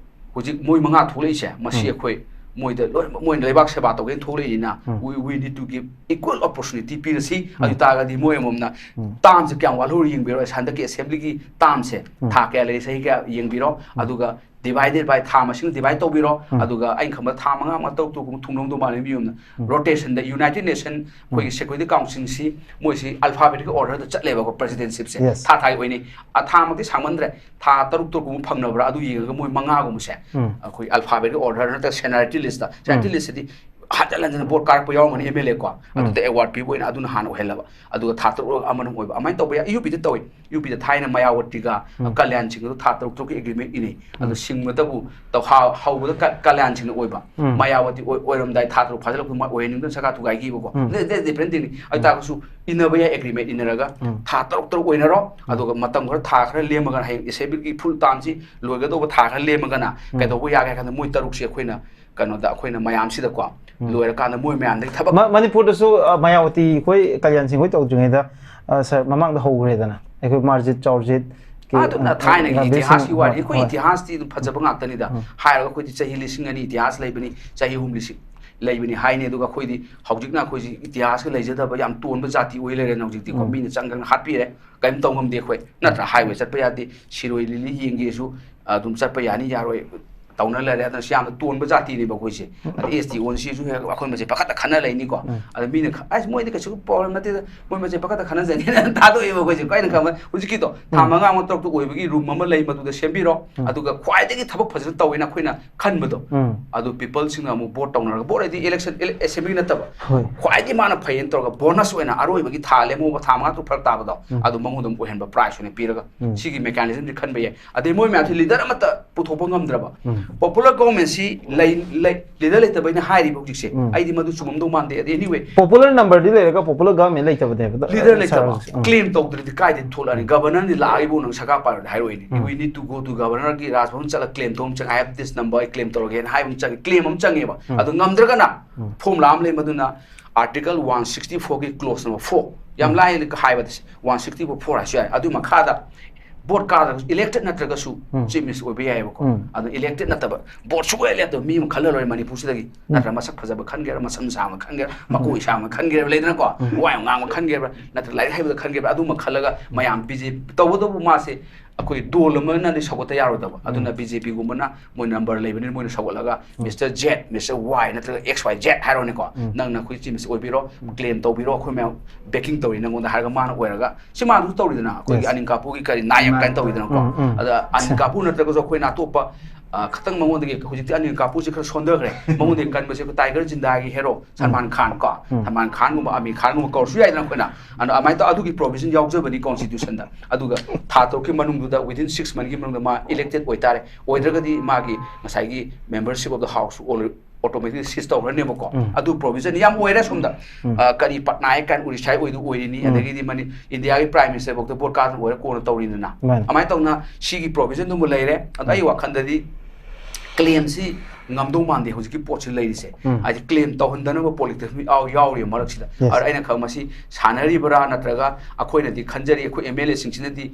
ꯍꯧꯖꯤꯛ ꯃꯣꯏ ꯃꯉꯥ ꯊꯣꯛꯂꯛꯏꯁꯦ, ꯃꯁꯤ ꯎꯝ꯫ ꯑꯩꯈꯣꯏ ꯃꯣꯏꯗ ꯂꯣꯏꯅꯃꯛ ꯃꯣꯏꯅ ꯂꯩꯕꯥꯛ ꯁꯦꯕꯥ ꯇꯧꯒꯦꯅ ꯊꯣꯛꯂꯛꯏꯅꯤꯅ, we, we need to give equal opportunity ꯄꯤꯔꯁꯤ꯫ ꯑꯗꯨ ꯇꯥꯔꯒꯗꯤ ꯃꯣꯏ ꯑꯃꯃꯝꯅ ꯇꯥꯝꯁꯦ ꯀꯌꯥꯝ ꯋꯥꯠꯍꯧꯔꯤ ꯌꯦꯡꯕꯤꯔꯣ꯫ ꯍꯟꯗꯛꯀꯤ ꯑꯦꯁꯦꯝꯕ꯭ꯂꯤꯒꯤ ꯇꯥꯝꯁꯦ ꯊꯥ ꯀꯌꯥ ꯂꯩꯔꯤ, ꯆꯍꯤ ꯀꯌꯥ ꯌꯦꯡꯕꯤꯔꯣ꯫ ꯑꯗꯨꯒ divided by ꯊꯥ ꯃꯁꯤꯡ divide ꯇꯧꯕꯤꯔꯣ꯫ ꯑꯗꯨꯒ ꯑꯩꯅ ꯈꯟꯕꯗ ꯊꯥ ꯃꯉꯥ, ꯃꯉꯥ, ꯇꯔꯨꯛ, ꯇꯔꯨꯛ ꯀꯨꯝꯕ ꯊꯨꯡꯅꯕꯗꯧ ꯃꯥꯜꯂꯦ ꯃꯤ ꯑꯃꯅ꯫ Rotation ꯗ United Nation ꯑꯩꯈꯣꯏꯒꯤ Security Council ꯁꯤ ꯃꯣꯏꯁꯤ alphabetical order ꯗ ꯆꯠꯂꯦꯕꯀꯣ, president ship ꯁꯦ꯫ Yes. ꯊꯥ ꯊꯥꯒꯤ ꯑꯣꯏꯅꯤ꯫ ꯑ, ꯊꯥ ꯃꯛꯇꯤ ꯁꯥꯡꯃꯟꯗ꯭ꯔꯦ꯫ ꯊꯥ ꯇꯔꯨꯛ, ꯇꯔꯨꯛ ꯀꯨꯝꯕ ꯐꯪꯅꯕ꯭ꯔꯥ ꯑꯗꯨ ꯌꯦꯡꯉꯒ ꯃꯣꯏ ꯃꯉꯥꯒꯨꯝꯕꯁꯦ ꯑꯩꯈꯣꯏ alphabetical order ꯅꯠꯇ꯭ꯔꯒ seniority list ꯇ, seniority list ꯁꯤꯗꯤ ꯍꯟꯖꯟ ꯍꯟꯖꯟꯅ ꯚꯣꯠ ꯀꯥꯔꯛꯄ ꯌꯥꯎꯔꯝꯒꯅꯤ ꯑꯦꯝ ꯑꯦꯜ ꯑꯦ ꯀꯣ, ꯑꯗꯨꯗ award ꯄꯤꯕ ꯑꯣꯏꯅ ꯑꯗꯨꯅ ꯍꯥꯟꯅ ꯑꯣꯏꯍꯜꯂꯕ, ꯑꯗꯨꯒ ꯊꯥ ꯇꯔꯨꯛ ꯑꯃꯅ ꯑꯣꯏꯕ, ꯑꯗꯨꯃꯥꯏꯅ ꯇꯧꯕ ꯌꯥꯏ꯫ ꯌꯨ ꯄꯤꯗ ꯇꯧꯏ꯫ ꯌꯨ ꯄꯤꯗ ꯊꯥꯏꯅ ꯃꯌꯥꯋꯇꯤꯒ ꯀꯂꯌꯥꯟ ꯁꯤꯡꯒꯗꯣ ꯊꯥ ꯇꯔꯨꯛ ꯇꯔꯨꯛꯀꯤ ꯑꯦꯒ꯭ꯔꯤꯃꯦꯟ ꯏꯅꯩ꯫ ꯑꯗꯣ ꯁꯤꯡꯕꯇꯕꯨ ꯇꯧꯍꯥ-, ꯍꯧꯕꯗ ꯀ-, ꯀꯂꯌꯥꯟ ꯁꯤꯡꯅ ꯑꯣꯏꯕ, ꯃꯌꯥꯋꯇꯤ ꯑꯣꯏ-, ꯑꯣꯏꯔꯝꯗꯥꯏ ꯊꯥ ꯇꯔꯨꯛ ꯐꯥꯖꯤꯜꯂꯛꯄꯗ ꯃꯥ ꯑꯣꯏꯍꯟꯅꯤꯡꯗꯅ ꯁꯔꯀꯥꯔ ꯊꯨꯒꯥꯏꯈꯤꯕꯀꯣ꯫ That, that's different thing ꯅꯤ꯫ ꯑꯗꯨ ꯇꯥꯔꯒꯁꯨ ꯏꯟꯅꯕ ꯌꯥꯏ, ꯑꯦꯒ꯭ꯔꯤꯃꯦꯟ ꯏꯟꯅꯔꯒ ꯊꯥ ꯇꯔꯨꯛ ꯇꯔꯨꯛ ꯑꯣꯏꯅꯔꯣ꯫ ꯑꯗꯨꯒ ꯃꯇꯝ ꯈꯔ, ꯊꯥ ꯈꯔ ꯂꯦꯝꯃꯒꯅ, ꯍꯌꯦꯡ ꯑꯦꯁꯦꯝꯕ꯭ꯂꯤꯒꯤ ꯐꯨꯜ ꯇꯥꯝꯁꯤ ꯂꯣꯏꯒꯗꯧꯕ ꯊꯥ ꯈꯔ ꯂꯦꯝꯃꯒꯅ ꯀꯩꯗꯧꯕ ꯌꯥꯒꯦ ꯍꯥꯏ ꯀꯥꯟꯗ ꯃꯣꯏ ꯇꯔꯨꯛꯁꯦ ꯑꯩꯈꯣꯏꯅ ꯀꯩꯅꯣꯗ, ꯑꯩꯈꯣꯏꯅ ꯃꯌꯥꯝꯁꯤꯗꯀꯣ ꯂꯣꯏꯔꯀꯥꯟꯗ ꯃꯣꯏ ꯃꯌꯥꯝꯗꯒꯤ ꯊꯕꯛ ꯃ-, ꯃꯅꯤꯄꯨꯔꯗꯁꯨ, ꯑ, ꯃꯌꯥꯋꯇꯤ ꯑꯩꯈꯣꯏ ꯀꯂꯌꯥꯟ ꯁꯤꯡ ꯍꯣꯏ ꯇꯧꯗ꯭ꯔꯤꯉꯩꯗ, ꯑ, ꯁꯥꯔ, ꯃꯃꯥꯡꯗ ꯍꯧꯈ꯭ꯔꯦꯗꯅ, ꯑꯩꯈꯣꯏ ꯃꯥꯔꯖꯤꯠ ꯆꯥꯎꯔꯖꯤꯠ ꯀꯤ, ꯊꯥꯏꯅꯒꯤ ꯔꯟꯕꯤꯔ ꯁꯤꯡ, ꯏꯇꯤꯍꯥꯁꯀꯤ ꯋꯥꯔꯤ꯫ ꯍꯣꯏ, ꯑꯩꯈꯣꯏ ꯍꯣꯏ꯫ ꯏꯇꯤꯍꯥꯁꯇꯤ ꯑꯗꯨꯝ ꯐꯖꯕ ꯉꯥꯛꯇꯅꯤꯗ꯫ ꯍꯥꯏꯔꯒ ꯑꯩꯈꯣꯏꯗꯤ ꯆꯍꯤ ꯂꯤꯁꯤꯡ ꯑꯅꯤ ꯏꯇꯤꯍꯥꯁ ꯂꯩꯕꯅꯤ, ꯆꯍꯤ ꯑꯍꯨꯝ ꯂꯤꯁꯤꯡ ꯂꯩꯕꯅꯤ ꯍꯥꯏꯅꯤ꯫ ꯑꯗꯨꯒ ꯑꯩꯈꯣꯏꯗꯤ ꯍꯧꯖꯤꯛꯅ ꯑꯩꯈꯣꯏꯁꯤ ꯏꯇꯤꯍꯥꯁꯀ ꯂꯩꯖꯗꯕ ꯌꯥꯝ ꯇꯣꯟꯕ ꯖꯥꯇꯤ ꯑꯣꯏ ꯂꯩꯔꯦꯅ ꯍꯧꯖꯤꯛꯇꯤꯀꯣ꯫ ꯃꯤꯅ ꯆꯪꯈ꯭ꯔꯒ ꯍꯥꯠꯄꯤꯔꯦ, ꯀꯔꯤꯝ ꯇꯧ ꯉꯝꯗꯦ ꯑꯩꯈꯣꯏ, ꯅꯠꯇ꯭ꯔꯥ? ꯍꯥꯏꯋꯦ ꯆꯠꯄ ꯌꯥꯗꯦ, ꯁꯤꯔꯣꯏ ꯂꯤꯂꯤ ꯌꯦꯡꯒꯦꯁꯨ ꯑꯗꯨꯝ ꯆꯠꯄ ꯌꯥꯅꯤ ꯌꯥꯔꯣꯏ ꯇꯧꯅ ꯂꯩꯔꯦ꯫ ꯑꯗꯨꯅ ꯁꯤ ꯌꯥꯝꯅ ꯇꯣꯟꯕ ꯖꯥꯇꯤꯅꯦꯕ ꯑꯩꯈꯣꯏꯁꯦ꯫ ꯑꯗ ꯑꯦꯁ ꯇꯤ ꯑꯣꯟ ꯁꯤꯁꯨ ꯍꯦꯛ ꯑꯩꯈꯣꯏ ꯃꯁꯦ ꯄꯥꯈꯠꯇ ꯈꯠꯅ ꯂꯩꯅꯤꯀꯣ꯫ ꯑꯗ ꯃꯤꯅ ꯈ-, "ꯑꯁ, ꯃꯣꯏꯗꯤ ꯀꯩꯁꯨ ꯄ꯭ꯔꯣꯕ꯭ꯂꯦꯝ ꯅꯠꯇꯦꯗ, ꯃꯣꯏ ꯃꯁꯦ ꯄꯥꯈꯠꯇ ꯈꯠꯅꯖꯅꯤꯅ" ꯊꯥꯗꯣꯛꯑꯦꯕ ꯑꯩꯈꯣꯏꯁꯦ꯫ ꯑꯩꯅ ꯈꯟꯕ ꯍꯧꯖꯤꯛꯀꯤꯗꯣ ꯊꯥ ꯃꯉꯥ ꯑꯃ ꯇꯔꯨꯛꯇ ꯑꯣꯏꯕꯒꯤ ꯔꯨꯝ ꯑꯃ ꯂꯩ, ꯃꯗꯨꯗ ꯁꯦꯝꯕꯤꯔꯣ꯫ ꯑꯗꯨꯒ ꯈ꯭ꯋꯥꯏꯗꯒꯤ ꯊꯕꯛ ꯐꯖꯅ ꯇꯧꯋꯦꯅ ꯑꯩꯈꯣꯏꯅ ꯈꯟꯕꯗꯣ, ꯑꯗꯨ ꯄꯤꯄꯜꯁꯤꯡꯅ ꯑꯃꯨꯛ ꯚꯣꯠ ꯇꯧꯅꯔꯒ, ꯚꯣꯠ ꯍꯥꯏꯗꯤ ꯏꯂꯦꯛꯁꯟ, ꯏꯂꯦ-, ꯑꯦꯁꯦꯝꯕ꯭ꯂꯤ ꯅꯠꯇꯕ, ꯍꯣꯏ꯫ ꯈ꯭ꯋꯥꯏꯗꯒꯤ ꯃꯥꯅ ꯐꯩꯌꯦꯅ ꯇꯧꯔꯒ ꯕꯣꯅꯁ ꯑꯣꯏꯅ ꯑꯔꯣꯏꯕꯒꯤ ꯊꯥ ꯂꯦꯝꯍꯧꯕ ꯊꯥ ꯃꯉꯥ ꯇꯔꯨꯛ ꯐꯔꯛ ꯇꯥꯕꯗꯣ, ꯑꯗꯨ ꯃꯉꯣꯟꯗ ꯑꯃꯨꯛ ꯑꯣꯏꯍꯟꯕ ꯄ꯭ꯔꯥꯏꯖ ꯑꯣꯏꯅ ꯄꯤꯔꯒ, ꯁꯤꯒꯤ ꯃꯦꯀꯥꯅꯤꯖꯝꯁꯤ ꯈꯟꯕ ꯌꯥꯏ꯫ ꯑꯗꯩ ꯃꯣꯏ ꯃꯌꯥꯝꯁꯤ ꯂꯤꯗꯔ ꯑꯃꯠꯇ ꯄꯨꯊꯣꯛꯄ ꯉꯝꯗ꯭ꯔꯕ, ꯄꯣꯄꯨꯂꯔ ꯒꯣꯚꯔꯟꯃꯦꯟꯁꯤ ꯂꯩ-, ꯂꯩ-, ꯂꯤꯗꯔ ꯂꯩꯇꯕꯩꯅ ꯍꯥꯏꯔꯤꯕ ꯍꯧꯖꯤꯛꯁꯦ꯫ ꯑꯩꯗꯤ ꯃꯗꯨ ꯆꯨꯝꯃꯝꯗꯧ ꯃꯥꯟꯗꯦ꯫ ꯑꯗ anyway, ꯄꯣꯄꯨꯂꯔ ꯅꯝꯕꯔꯗꯤ ꯂꯩꯔꯒ ꯄꯣꯄꯨꯂꯔ ꯒꯚꯔꯟꯃꯦꯟ ꯂꯩꯇꯕꯅꯦꯕ꯫ ꯂꯤꯗꯔ ꯂꯩꯇꯕ, ꯁꯥꯔ, ꯎꯝ꯫ ꯀ꯭ꯂꯦꯝ ꯇꯧꯗ꯭ꯔꯗꯤ ꯀꯥꯏꯗꯩ ꯊꯣꯛꯂꯛꯑꯅꯤ? ꯒꯚꯔꯅꯔꯅ ꯂꯥꯛꯑꯒ "ꯏꯕꯨꯡ, ꯅꯪ ꯁꯔꯀꯥꯔ ꯄꯥꯏꯔꯣꯅ" ꯍꯥꯏꯔꯣꯏꯅꯦ꯫ We need to go to ꯒꯚꯔꯅꯔꯒꯤ ꯔꯥꯖꯚꯕꯟ ꯆꯠꯂꯒ ꯀ꯭ꯂꯦꯝ ꯇꯧꯕ ꯑꯃ ꯆꯪꯉꯦ, "I have this number, ꯑꯩ ꯀ꯭ꯂꯦꯝ ꯇꯧꯔꯒꯦꯅ" ꯍꯥꯏꯕ ꯑꯃ ꯆꯪꯉꯦ, ꯀ꯭ꯂꯦꯝ ꯑꯃ ꯆꯪꯉꯦꯕ꯫ ꯑꯗꯨ ꯉꯝꯗ꯭ꯔꯒꯅ ꯐꯣꯔꯃꯨꯂꯥ ꯑꯃ ꯂꯩ, ꯃꯗꯨꯅ Article one sixty four ꯒꯤ clause number four, ꯌꯥꯝ ꯂꯥꯏꯅ ꯍꯥꯏꯕꯗ one sixty four four ꯍꯥꯏꯁꯨ ꯌꯥꯏ꯫ ꯑꯗꯨꯒꯤ ꯃꯈꯥꯗ ꯚꯣꯠ ꯀꯥꯗ꯭ꯔꯒꯁꯨ, ꯏꯂꯦꯛꯇꯦꯠ ꯅꯠꯇ꯭ꯔꯒꯁꯨ ꯎꯝ. ꯆꯤꯐ ꯃꯤꯅꯤꯁꯇꯔ ꯑꯣꯏꯕ ꯌꯥꯏꯑꯕꯀꯣ꯫ ꯎꯝ. ꯑꯗꯣ ꯏꯂꯦꯛꯇꯦꯠ ꯅꯠꯇꯕ, ꯚꯣꯠ ꯁꯨꯛꯂꯩ ꯂꯦꯞꯇꯕ ꯃꯤ ꯑꯃ ꯈꯜꯂ ꯂꯣꯏꯔꯦ ꯃꯅꯤꯄꯨꯔꯁꯤꯗꯒꯤ꯫ ꯅꯠꯇ꯭ꯔꯒ ꯃꯁꯛ ꯐꯖꯕ ꯈꯟꯒꯦꯔꯥ, ꯃꯁꯝ ꯁꯥꯡꯕ ꯈꯟꯒꯦꯔꯥ, ꯃꯀꯣꯏ ꯁꯥꯡꯕ ꯈꯟꯒꯦꯔꯥ, ꯂꯩꯗꯅꯀꯣ, ꯋꯥ ꯌꯥꯝ ꯉꯥꯡꯕ ꯈꯟꯒꯦꯔꯥ, ꯅꯠꯇ꯭ꯔꯒ ꯂꯥꯏꯔꯤꯛ ꯍꯩꯕꯗ ꯈꯟꯒꯦꯔꯥ, ꯑꯗꯨꯃ ꯈꯜꯂꯒ ꯃꯌꯥꯝ ꯕꯤ ꯖꯦ ꯄꯤ ꯇꯧꯕꯇꯕꯨ ꯃꯥꯁꯦ ꯑꯩꯈꯣꯏ ꯗꯣꯜ ꯑꯃꯅꯗꯤ ꯁꯧꯒꯠꯇ ꯌꯥꯔꯣꯏꯗꯕ꯫ ꯑꯗꯨꯅ ꯕꯤ ꯖꯦ ꯄꯤꯒꯨꯝꯕꯅ ꯃꯣꯏ ꯅꯝꯕꯔ ꯂꯩꯕꯅꯤꯅ ꯃꯣꯏꯅ ꯁꯧꯒꯠꯂꯒ ꯃꯤꯁꯇꯔ ꯖꯦꯠ, ꯃꯤꯁꯇꯔ ꯋꯥꯏ ꯅꯠꯇ꯭ꯔꯒ ꯑꯦꯛꯁ ꯋꯥꯏ ꯖꯦꯠ ꯍꯥꯏꯔꯣꯅꯦꯀꯣ, ꯅꯪꯅ ꯑꯩꯈꯣꯏ ꯆꯤꯐ ꯃꯤꯅꯤꯁꯇꯔ ꯑꯣꯏꯕꯤꯔꯣ, ꯀ꯭ꯂꯦꯝ ꯇꯧꯕꯤꯔꯣ, ꯑꯩꯈꯣꯏ ꯃꯌꯥꯝ ꯕꯦꯀꯤꯡ ꯇꯧꯔꯤ ꯅꯪꯉꯣꯟꯗ ꯍꯥꯏꯔꯒ ꯃꯥꯅ ꯑꯣꯏꯔꯒ, ꯁꯤ ꯃꯥꯗꯨꯁꯨ ꯇꯧꯔꯤꯗꯅ, ꯑꯩꯈꯣꯏꯒꯤ Yes. ꯑꯅꯤꯜ ꯀꯥꯄꯨꯔꯒꯤ ꯀꯔꯤ ꯅꯥꯌꯛ ꯀꯥꯏꯅ ꯇꯧꯔꯤꯗꯅꯀꯣ꯫ ꯎꯝ, ꯎꯝ. ꯑꯗ ꯑꯅꯤꯜ ꯀꯥꯄꯨꯔ ꯅꯠꯇ꯭ꯔꯒꯁꯨ ꯑꯩꯈꯣꯏꯅ ꯑꯇꯣꯞꯄ, ꯑ, ꯈꯇꯪ ꯃꯉꯣꯟꯗꯒꯤ, ꯍꯧꯖꯤꯛꯇꯤ ꯑꯅꯤꯜ ꯀꯥꯄꯨꯔꯁꯦ ꯈꯔ ꯁꯣꯟꯊꯈ꯭ꯔꯦ, ꯃꯉꯣꯟꯗꯒꯤ ꯀꯟꯕꯁꯦ ꯑꯩꯈꯣꯏ ꯇꯥꯏꯒꯔ ꯖꯤꯟꯗꯥꯒꯤ ꯍꯦꯔꯣ ꯁꯜꯃꯥꯟ ꯈꯥꯟ ꯀꯣ, ꯁꯜꯃꯥꯟ ꯈꯥꯟꯒꯨꯝꯕ, ꯑꯃꯤꯔ ꯈꯥꯟꯒꯨꯝꯕ ꯀꯧꯔꯁꯨ ꯌꯥꯏꯗꯅ ꯑꯩꯈꯣꯏꯅ꯫ ꯑꯗꯣ ꯑꯗꯨꯃꯥꯏꯅ ꯇꯧ, ꯑꯗꯨꯒꯤ ꯄ꯭ꯔꯣꯚꯤꯖꯟ ꯌꯥꯎꯖꯕꯅꯤ ꯀꯣꯟꯁꯇꯤꯇ꯭ꯌꯨꯁꯟꯗ꯫ ꯑꯗꯨꯒ ꯊꯥ ꯇꯔꯨꯛꯀꯤ ꯃꯅꯨꯡꯗꯨꯗ, within six monthꯀꯤ ꯃꯅꯨꯡꯗ ꯃꯥ ꯏꯂꯦꯛꯇꯦꯠ ꯑꯣꯏꯇꯥꯔꯦ, ꯑꯣꯏꯗ꯭ꯔꯒꯗꯤ ꯃꯥꯒꯤ ꯉꯁꯥꯏꯒꯤ membership of the house automatically cease ꯇꯧꯈ꯭ꯔꯅꯦꯕꯀꯣ꯫ ꯑꯗꯨ ꯄ꯭ꯔꯣꯚꯤꯖꯟ ꯌꯥꯝ ꯑꯣꯏꯔꯦ ꯁꯣꯝꯗ꯫ ꯑ, ꯀꯔꯤ ꯄꯠꯅꯥꯌꯦꯛ ꯀꯥꯏꯅ ꯑꯣꯔꯤꯁꯥꯒꯤ ꯑꯣꯏꯗꯨ ꯑꯣꯏꯔꯤꯅꯤ, ꯑꯗꯒꯤꯗꯤ ꯃꯅꯤ-, ꯏꯟꯗꯤꯌꯥꯒꯤ ꯄ꯭ꯔꯥꯏꯝ ꯃꯤꯅꯤꯁꯇꯔ ꯐꯥꯎꯗ ꯚꯣꯠ ꯀꯥꯔꯗ ꯑꯣꯏꯔ ꯀꯣꯟꯅ ꯇꯧꯔꯤꯗꯅ꯫ ꯃꯥꯅꯤ. ꯑꯗꯨꯃꯥꯏꯅ ꯇꯧꯅ ꯁꯤꯒꯤ ꯄ꯭ꯔꯣꯚꯤꯖꯟꯗꯨꯃ ꯂꯩꯔꯦ꯫ ꯑꯗꯣ ꯑꯩ ꯋꯥꯈꯜꯗꯗꯤ ꯀ꯭ꯂꯦꯝꯁꯤ ꯉꯝꯗꯧ ꯃꯥꯟꯗꯦ ꯍꯧꯖꯤꯛꯀꯤ ꯄꯣꯠꯁꯤ ꯂꯩꯔꯤꯁꯦ꯫ ꯎꯝ. ꯍꯥꯏꯗꯤ ꯀ꯭ꯂꯦꯝ ꯇꯧꯍꯟꯗꯅꯕ ꯄꯣꯂꯤꯇꯤꯛꯁ ꯌꯥꯎ-, ꯌꯥꯎꯔꯤꯕ ꯃꯔꯛꯁꯤꯗ꯫ Yes. ꯑꯗ ꯑꯩꯅ ꯈꯪ ꯃꯁꯤ ꯁꯥꯟꯅꯔꯤꯕ꯭ꯔꯥ ꯅꯠꯇ꯭ꯔꯒ ꯑꯩꯈꯣꯏꯅꯗꯤ ꯈꯟꯖꯔꯤ, ꯑꯩꯈꯣꯏ ꯑꯦꯝ ꯑꯦꯜ ꯑꯦꯁꯤꯡꯁꯤꯅꯗꯤ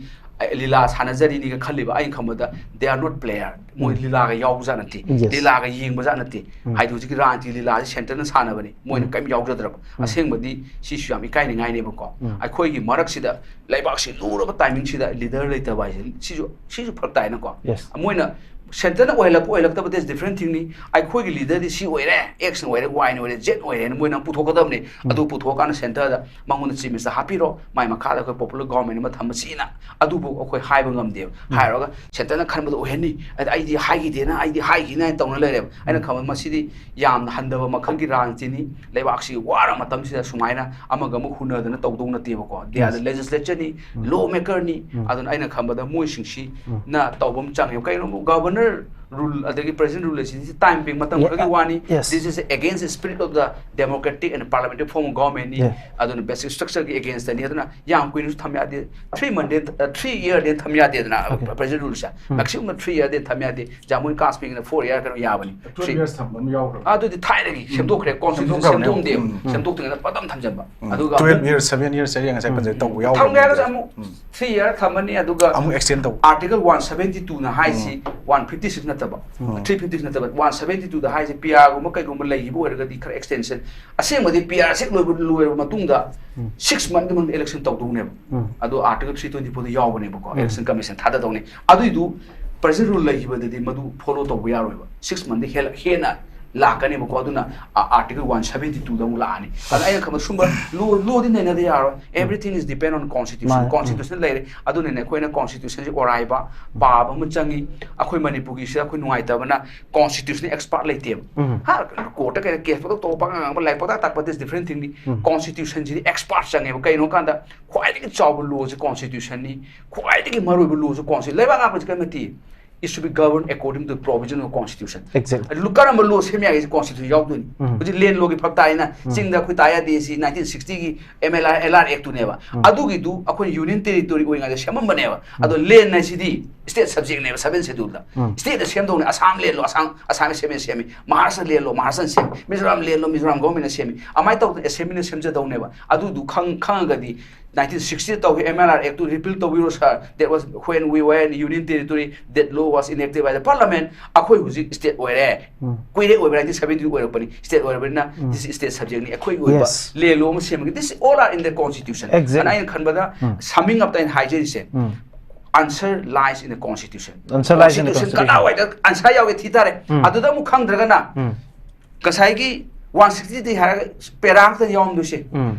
ꯂꯤꯂꯥ ꯁꯥꯟꯅꯖꯔꯤꯅꯤꯒ ꯈꯜꯂꯤꯕ꯫ ꯑꯩꯅ ꯈꯟꯕꯗ they are not player. ꯃꯣꯏ ꯂꯤꯂꯥꯒ ꯌꯥꯎꯕꯖꯥꯠ ꯅꯠꯇꯦ, Yes. ꯂꯤꯂꯥꯒ ꯌꯦꯡꯕꯖꯥꯠ ꯅꯠꯇꯦ꯫ ꯍꯥꯏꯗꯤ ꯍꯧꯖꯤꯛꯀꯤ ꯔꯥꯖꯅꯤꯇꯤ ꯂꯤꯂꯥꯁꯤ ꯁꯦꯟꯇꯔꯅ ꯁꯥꯟꯅꯕꯅꯤ, ꯃꯣꯏꯅ ꯀꯔꯤꯝ ꯌꯥꯎꯖꯗ꯭ꯔꯕ꯫ ꯑꯁꯦꯡꯕꯗꯤ ꯁꯤꯁꯨ ꯌꯥꯝ ꯏꯀꯥꯏꯅꯤꯡꯉꯥꯏꯅꯦꯕꯀꯣ꯫ ꯑꯩꯈꯣꯏꯒꯤ ꯃꯔꯛꯁꯤꯗ, ꯂꯩꯕꯥꯛꯁꯤ ꯂꯨꯔꯕ ꯇꯥꯏꯃꯤꯡꯁꯤꯗ ꯂꯤꯗꯔ ꯂꯩꯇꯕ ꯍꯥꯏꯁꯦ ꯁꯤꯁꯨ, ꯁꯤꯁꯨ ꯐꯔꯛ ꯇꯥꯏꯅꯀꯣ꯫ Yes. ꯃꯣꯏꯅ ꯁꯦꯟꯇꯔꯅ ꯑꯣꯏꯍꯜꯂꯛꯄ ꯑꯣꯏꯍꯜꯂꯛꯇꯕ, that's different thingꯅꯤ꯫ ꯑꯩꯈꯣꯏꯒꯤ ꯂꯤꯗꯔꯗꯤ ꯁꯤ ꯑꯣꯏꯔꯦ, ꯑꯦꯛꯁꯅ ꯑꯣꯏꯔꯦ, ꯋꯥꯏꯅ ꯑꯣꯏꯔꯦ, ꯖꯦꯠꯅ ꯑꯣꯏꯔꯦꯅ ꯃꯣꯏꯅ ꯄꯨꯊꯣꯛꯀꯗꯕꯅꯤ꯫ ꯑꯗꯨ ꯄꯨꯊꯣꯛꯑꯀꯥꯟꯗ ꯁꯦꯟꯇꯔꯗ ꯃꯉꯣꯟꯗ ꯆꯤꯐ ꯃꯤꯅꯤꯁꯇꯔ ꯍꯥꯞꯄꯤꯔꯣ, ꯃꯥꯏ ꯃꯈꯥꯗ ꯑꯩꯈꯣꯏ ꯄꯣꯄꯨꯂꯔ ꯒꯣꯚꯔꯟꯃꯦꯟꯠ ꯑꯃ ꯊꯝꯕ ꯁꯤꯅ, ꯑꯗꯨꯕꯨ ꯑꯩꯈꯣꯏ ꯍꯥꯏꯕ ꯉꯝꯗꯦꯕ꯫ ꯍꯥꯏꯔꯨꯔꯒ ꯁꯦꯟꯇꯔꯅ ꯈꯟꯕꯗꯣ ꯑꯣꯏꯍꯟꯅꯤ, ꯑꯗ ꯑꯩꯗꯤ ꯍꯥꯏꯈꯤꯗꯦꯅ, ꯑꯩꯗꯤ ꯍꯥꯏꯈꯤꯅ ꯍꯥꯏꯅ ꯇꯧꯅ ꯂꯩꯔꯦꯕ꯫ ꯑꯩꯅ ꯈꯟꯕꯗ ꯃꯁꯤꯗꯤ ꯌꯥꯝꯅ ꯍꯟꯊꯕ ꯃꯈꯜꯒꯤ ꯔꯥꯖꯅꯤꯇꯤꯅꯤ꯫ ꯂꯩꯕꯥꯛꯁꯤ ꯋꯥꯔ ꯃꯇꯝꯁꯤꯗ ꯁꯨꯃꯥꯏꯅ ꯑꯃꯒ ꯑꯃ ꯍꯨꯟꯅꯗꯅ ꯇꯧꯗꯧ ꯅꯠꯇꯦꯕꯀꯣ꯫ They are the legislature ꯅꯤ, law maker ꯅꯤ꯫ ꯑꯗꯨꯅ ꯑꯩꯅ ꯈꯟꯕꯗ ꯃꯣꯏꯁꯤꯡꯁꯤꯅ ꯇꯧꯕ ꯑꯃ ꯆꯪꯉꯦꯕ꯫ ꯀꯩꯒꯤꯅꯣ, ꯒꯚꯔꯅꯔ rule ꯑꯗꯒꯤ president rule ꯑꯁꯤꯗꯤ time ꯄꯤꯡ ꯃꯇꯝ Yeah, ꯈꯔꯒꯤ ꯋꯥꯅꯤ. yes. This is against the spirit of the democratic and parliamentary form of government ꯅꯤ. Yeah. ꯑꯗꯨꯅ basic structure ꯒꯤ against ꯅꯤ. ꯑꯗꯨꯅ ꯌꯥꯝ ꯀꯨꯏꯅꯁꯨ ꯊꯝ ꯌꯥꯗꯦ. Three month ꯗꯤ, uh, three year ꯗꯤ ꯊꯝ ꯌꯥꯗꯦꯗꯅ, Okay. president rule ꯁꯦ. Maximum ꯅ three year ꯗꯤ ꯊꯝ ꯌꯥꯗꯦ. ꯖꯥꯃꯨꯏ ꯀꯥꯁꯃꯤꯔꯒꯤꯅ four year ꯀꯩꯅꯣ ꯌꯥꯕꯅꯤ. Twelve years ꯊꯝꯕ ꯑꯃ ꯌꯥꯎꯈ꯭ꯔꯕ. ꯑꯗꯨꯗꯤ ꯊꯥꯏꯅꯒꯤ ꯁꯦꯝꯗꯣꯛꯈ꯭ꯔꯦ, constitution ꯁꯦꯝꯗꯣꯛꯈ꯭ꯔꯕꯅꯦ. ꯁꯦꯝꯗꯣꯛꯑꯝꯗꯦ. ꯎꯝ. ꯁꯦꯝꯗꯣꯛꯇ꯭ꯔꯤꯉꯩꯗ ꯐꯖꯅ ꯊꯝꯖꯟꯕ. ꯎꯝ. ꯑꯗꯨꯒ Twelve ꯑꯃꯨꯛ years, seven years ꯆꯍꯤ ꯉꯁꯥꯏ ꯐꯖꯅ ꯇꯧꯕ ꯌꯥꯎꯈ꯭ꯔꯕꯅꯦ. ꯊꯝꯒꯦ ꯍꯥꯏꯔꯒꯁꯨ ꯑꯃꯨꯛ ꯎꯝ. Three year ꯊꯝꯃꯅꯤ. ꯑꯗꯨꯒ ꯑꯃꯨꯛ extend ꯇꯧꯕ. Article one seventy two ꯅ ꯍꯥꯏꯁꯤ one fifty six ꯅꯠꯇꯕ, three fifty six ꯅꯠꯇꯕ, one seventy two ꯗ ꯍꯥꯏꯁꯤ P R ꯒꯨꯝꯕ ꯀꯩꯒꯨꯝꯕ ꯂꯩꯈꯤꯕ ꯑꯣꯏꯔꯒꯗꯤ ꯈꯔ extension. ꯑꯁꯦꯡꯕꯗꯤ P R ꯁꯤ ꯂꯣꯏꯕ, ꯂꯣꯏꯔꯕ ꯃꯇꯨꯡꯗ six month ꯀꯤ ꯃꯅꯨꯡꯗ election ꯇꯧꯗꯧꯅꯦꯕ. ꯎꯝ. ꯑꯗꯣ Article three twenty four ꯗ ꯌꯥꯎꯕꯅꯦꯕꯀꯣ, election commission ꯊꯥꯗꯗꯧꯅꯦ. ꯑꯗꯨꯏꯗꯨ president rule ꯂꯩꯈꯤꯕꯗꯗꯤ ꯃꯗꯨ follow ꯇꯧꯕ ꯌꯥꯔꯣꯏꯕ. Six month ꯗꯤ ꯍꯦꯜ-, ꯍꯦꯟꯅ ꯂꯥꯛꯀꯅꯦꯕꯀꯣ. ꯑꯗꯨꯅ ꯑ-, Article one seventy two ꯗ ꯑꯃꯨꯛ ꯂꯥꯛꯑꯅꯤ. ꯑꯗ ꯑꯩꯅ ꯈꯟꯕ ꯁꯨꯝꯕ law, law ꯗꯤ ꯅꯩꯅꯗ ꯌꯥꯔꯣꯏ. Everything is depend on constitution. ꯃꯥꯅꯦ. Constitution ꯂꯩꯔꯦ. ꯑꯗꯨꯅꯅꯦ ꯑꯩꯈꯣꯏꯅ constitution ꯁꯦ ꯑꯣꯔꯥꯏꯕ, ꯄꯥꯕ ꯑꯃ ꯆꯪꯉꯤ. ꯑꯩꯈꯣꯏ ꯃꯅꯤꯄꯨꯔꯒꯤꯁꯤꯗ ꯑꯩꯈꯣꯏ ꯅꯨꯡꯉꯥꯏꯇꯕꯅ constitution expert ꯂꯩꯇꯦꯕ. ꯎꯝ. ꯍꯥ, court ꯇ ꯀꯩꯗ case ꯄꯪꯇꯧ ꯇꯧꯕ, ꯄꯪꯉꯥꯡ ꯉꯥꯡꯕ, ꯂꯥꯏꯔꯤꯛ ꯄꯪꯇꯥꯛ ꯇꯥꯛꯄ, that is different thing ꯅꯤ. Constitution ꯁꯤꯗꯤ expert ꯆꯪꯉꯦꯕ. ꯀꯩꯅꯣ ꯀꯥꯟꯗ ꯈ꯭ꯋꯥꯏꯗꯒꯤ ꯆꯥꯎꯕ law ꯁꯦ constitution ꯅꯤ. ꯈ꯭ꯋꯥꯏꯗꯒꯤ ꯃꯔꯨꯑꯣꯏꯕ law ꯁꯦ constitution. ꯂꯩꯕꯥꯛ ꯉꯥꯛꯄꯁꯤ ꯀꯔꯤꯝ ꯅꯠꯇꯦ. It should be governed according to the provision of constitution. Exactly. ꯑꯗꯨ ꯀꯔꯝꯕ law ꯁꯦꯝ ꯌꯥꯒꯦ? Constitution ꯌꯥꯎꯗꯣꯏꯅꯤ. ꯎꯝ. ꯍꯧꯖꯤꯛ land law ꯒꯤ ꯐꯔꯛ ꯇꯥꯏꯅ, ꯆꯤꯡꯗ ꯑꯩꯈꯣꯏ ꯇꯥ ꯌꯥꯗꯦ ꯁꯤ nineteen sixty ꯒꯤ M L R, L R Act ꯇꯨꯅꯦꯕ. ꯑꯗꯨꯒꯤꯗꯨ ꯑꯩꯈꯣꯏ union territory ꯑꯣꯏꯔꯤꯉꯩꯗ ꯁꯦꯝꯃꯝꯕꯅꯦꯕ. ꯑꯗꯣ land ꯍꯥꯏꯁꯤꯗꯤ state subject ꯅꯦꯕ, seven schedule ꯗ. ꯎꯝ. State ꯅ ꯁꯦꯝꯗꯧꯅꯦ. Assam land law, Assam, Assam ꯅ ꯁꯦꯝꯃꯦ, ꯁꯦꯝꯃꯤ. Maharashtra land law, Maharashtra ꯅ ꯁꯦꯝꯃꯤ. Mizoram land law, Mizoram government ꯅ ꯁꯦꯝꯃꯤ. ꯑꯗꯨꯃꯥꯏꯅ ꯇꯧꯗꯅ assembly ꯅ ꯁꯦꯝꯖꯗꯧꯅꯦꯕ. ꯑꯗꯨꯗꯨ ꯈꯪ-, ꯈꯪꯉꯒꯗꯤ nineteen sixty ꯗ ꯇꯧꯈꯤ M L R Act two repeal ꯇꯧꯕꯤꯔꯣ sir, that was when we were in union territory, that law was enacted by the parliament. ꯑꯩꯈꯣꯏ ꯍꯧꯖꯤꯛ state ꯑꯣꯏꯔꯦ. ꯎꯝ. ꯀꯨꯏꯔꯦ ꯑꯣꯏꯕ, nineteen seventy ꯑꯣꯏꯔꯛꯄꯅꯤ, state ꯑꯣꯏꯔꯕꯅꯤꯅ this is state subject ꯅꯤ. ꯑꯩꯈꯣꯏꯒꯤ ꯑꯣꯏꯕ Yes. land law ꯑꯃ ꯁꯦꯝꯃꯒ, this is all are in the constitution. Exactly. ꯑꯗꯨꯅ ꯑꯩꯅ ꯈꯟꯕꯗ ꯁꯝꯃꯤꯡ ꯑꯞꯇ ꯑꯩꯅ ꯍꯥꯏꯖꯔꯤꯁꯦ, ꯎꯝ. answer lies in the constitution. Answer lies in the Constitution constitution. ꯀꯗꯥꯏꯋꯥꯏꯗ answer ꯌꯥꯎꯒꯦ ꯊꯤ ꯇꯥꯔꯦ. ꯎꯝ. ꯑꯗꯨꯗ ꯑꯃꯨꯛ ꯈꯪꯗ꯭ꯔꯒꯅ ꯎꯝ. ꯉꯁꯥꯏꯒꯤ one sixty ꯗꯤ ꯍꯥꯏꯔꯒ ꯄꯦꯔꯥ ꯈꯛꯇ ꯌꯥꯎꯔꯝꯗꯣꯏꯁꯦ. ꯎꯝ.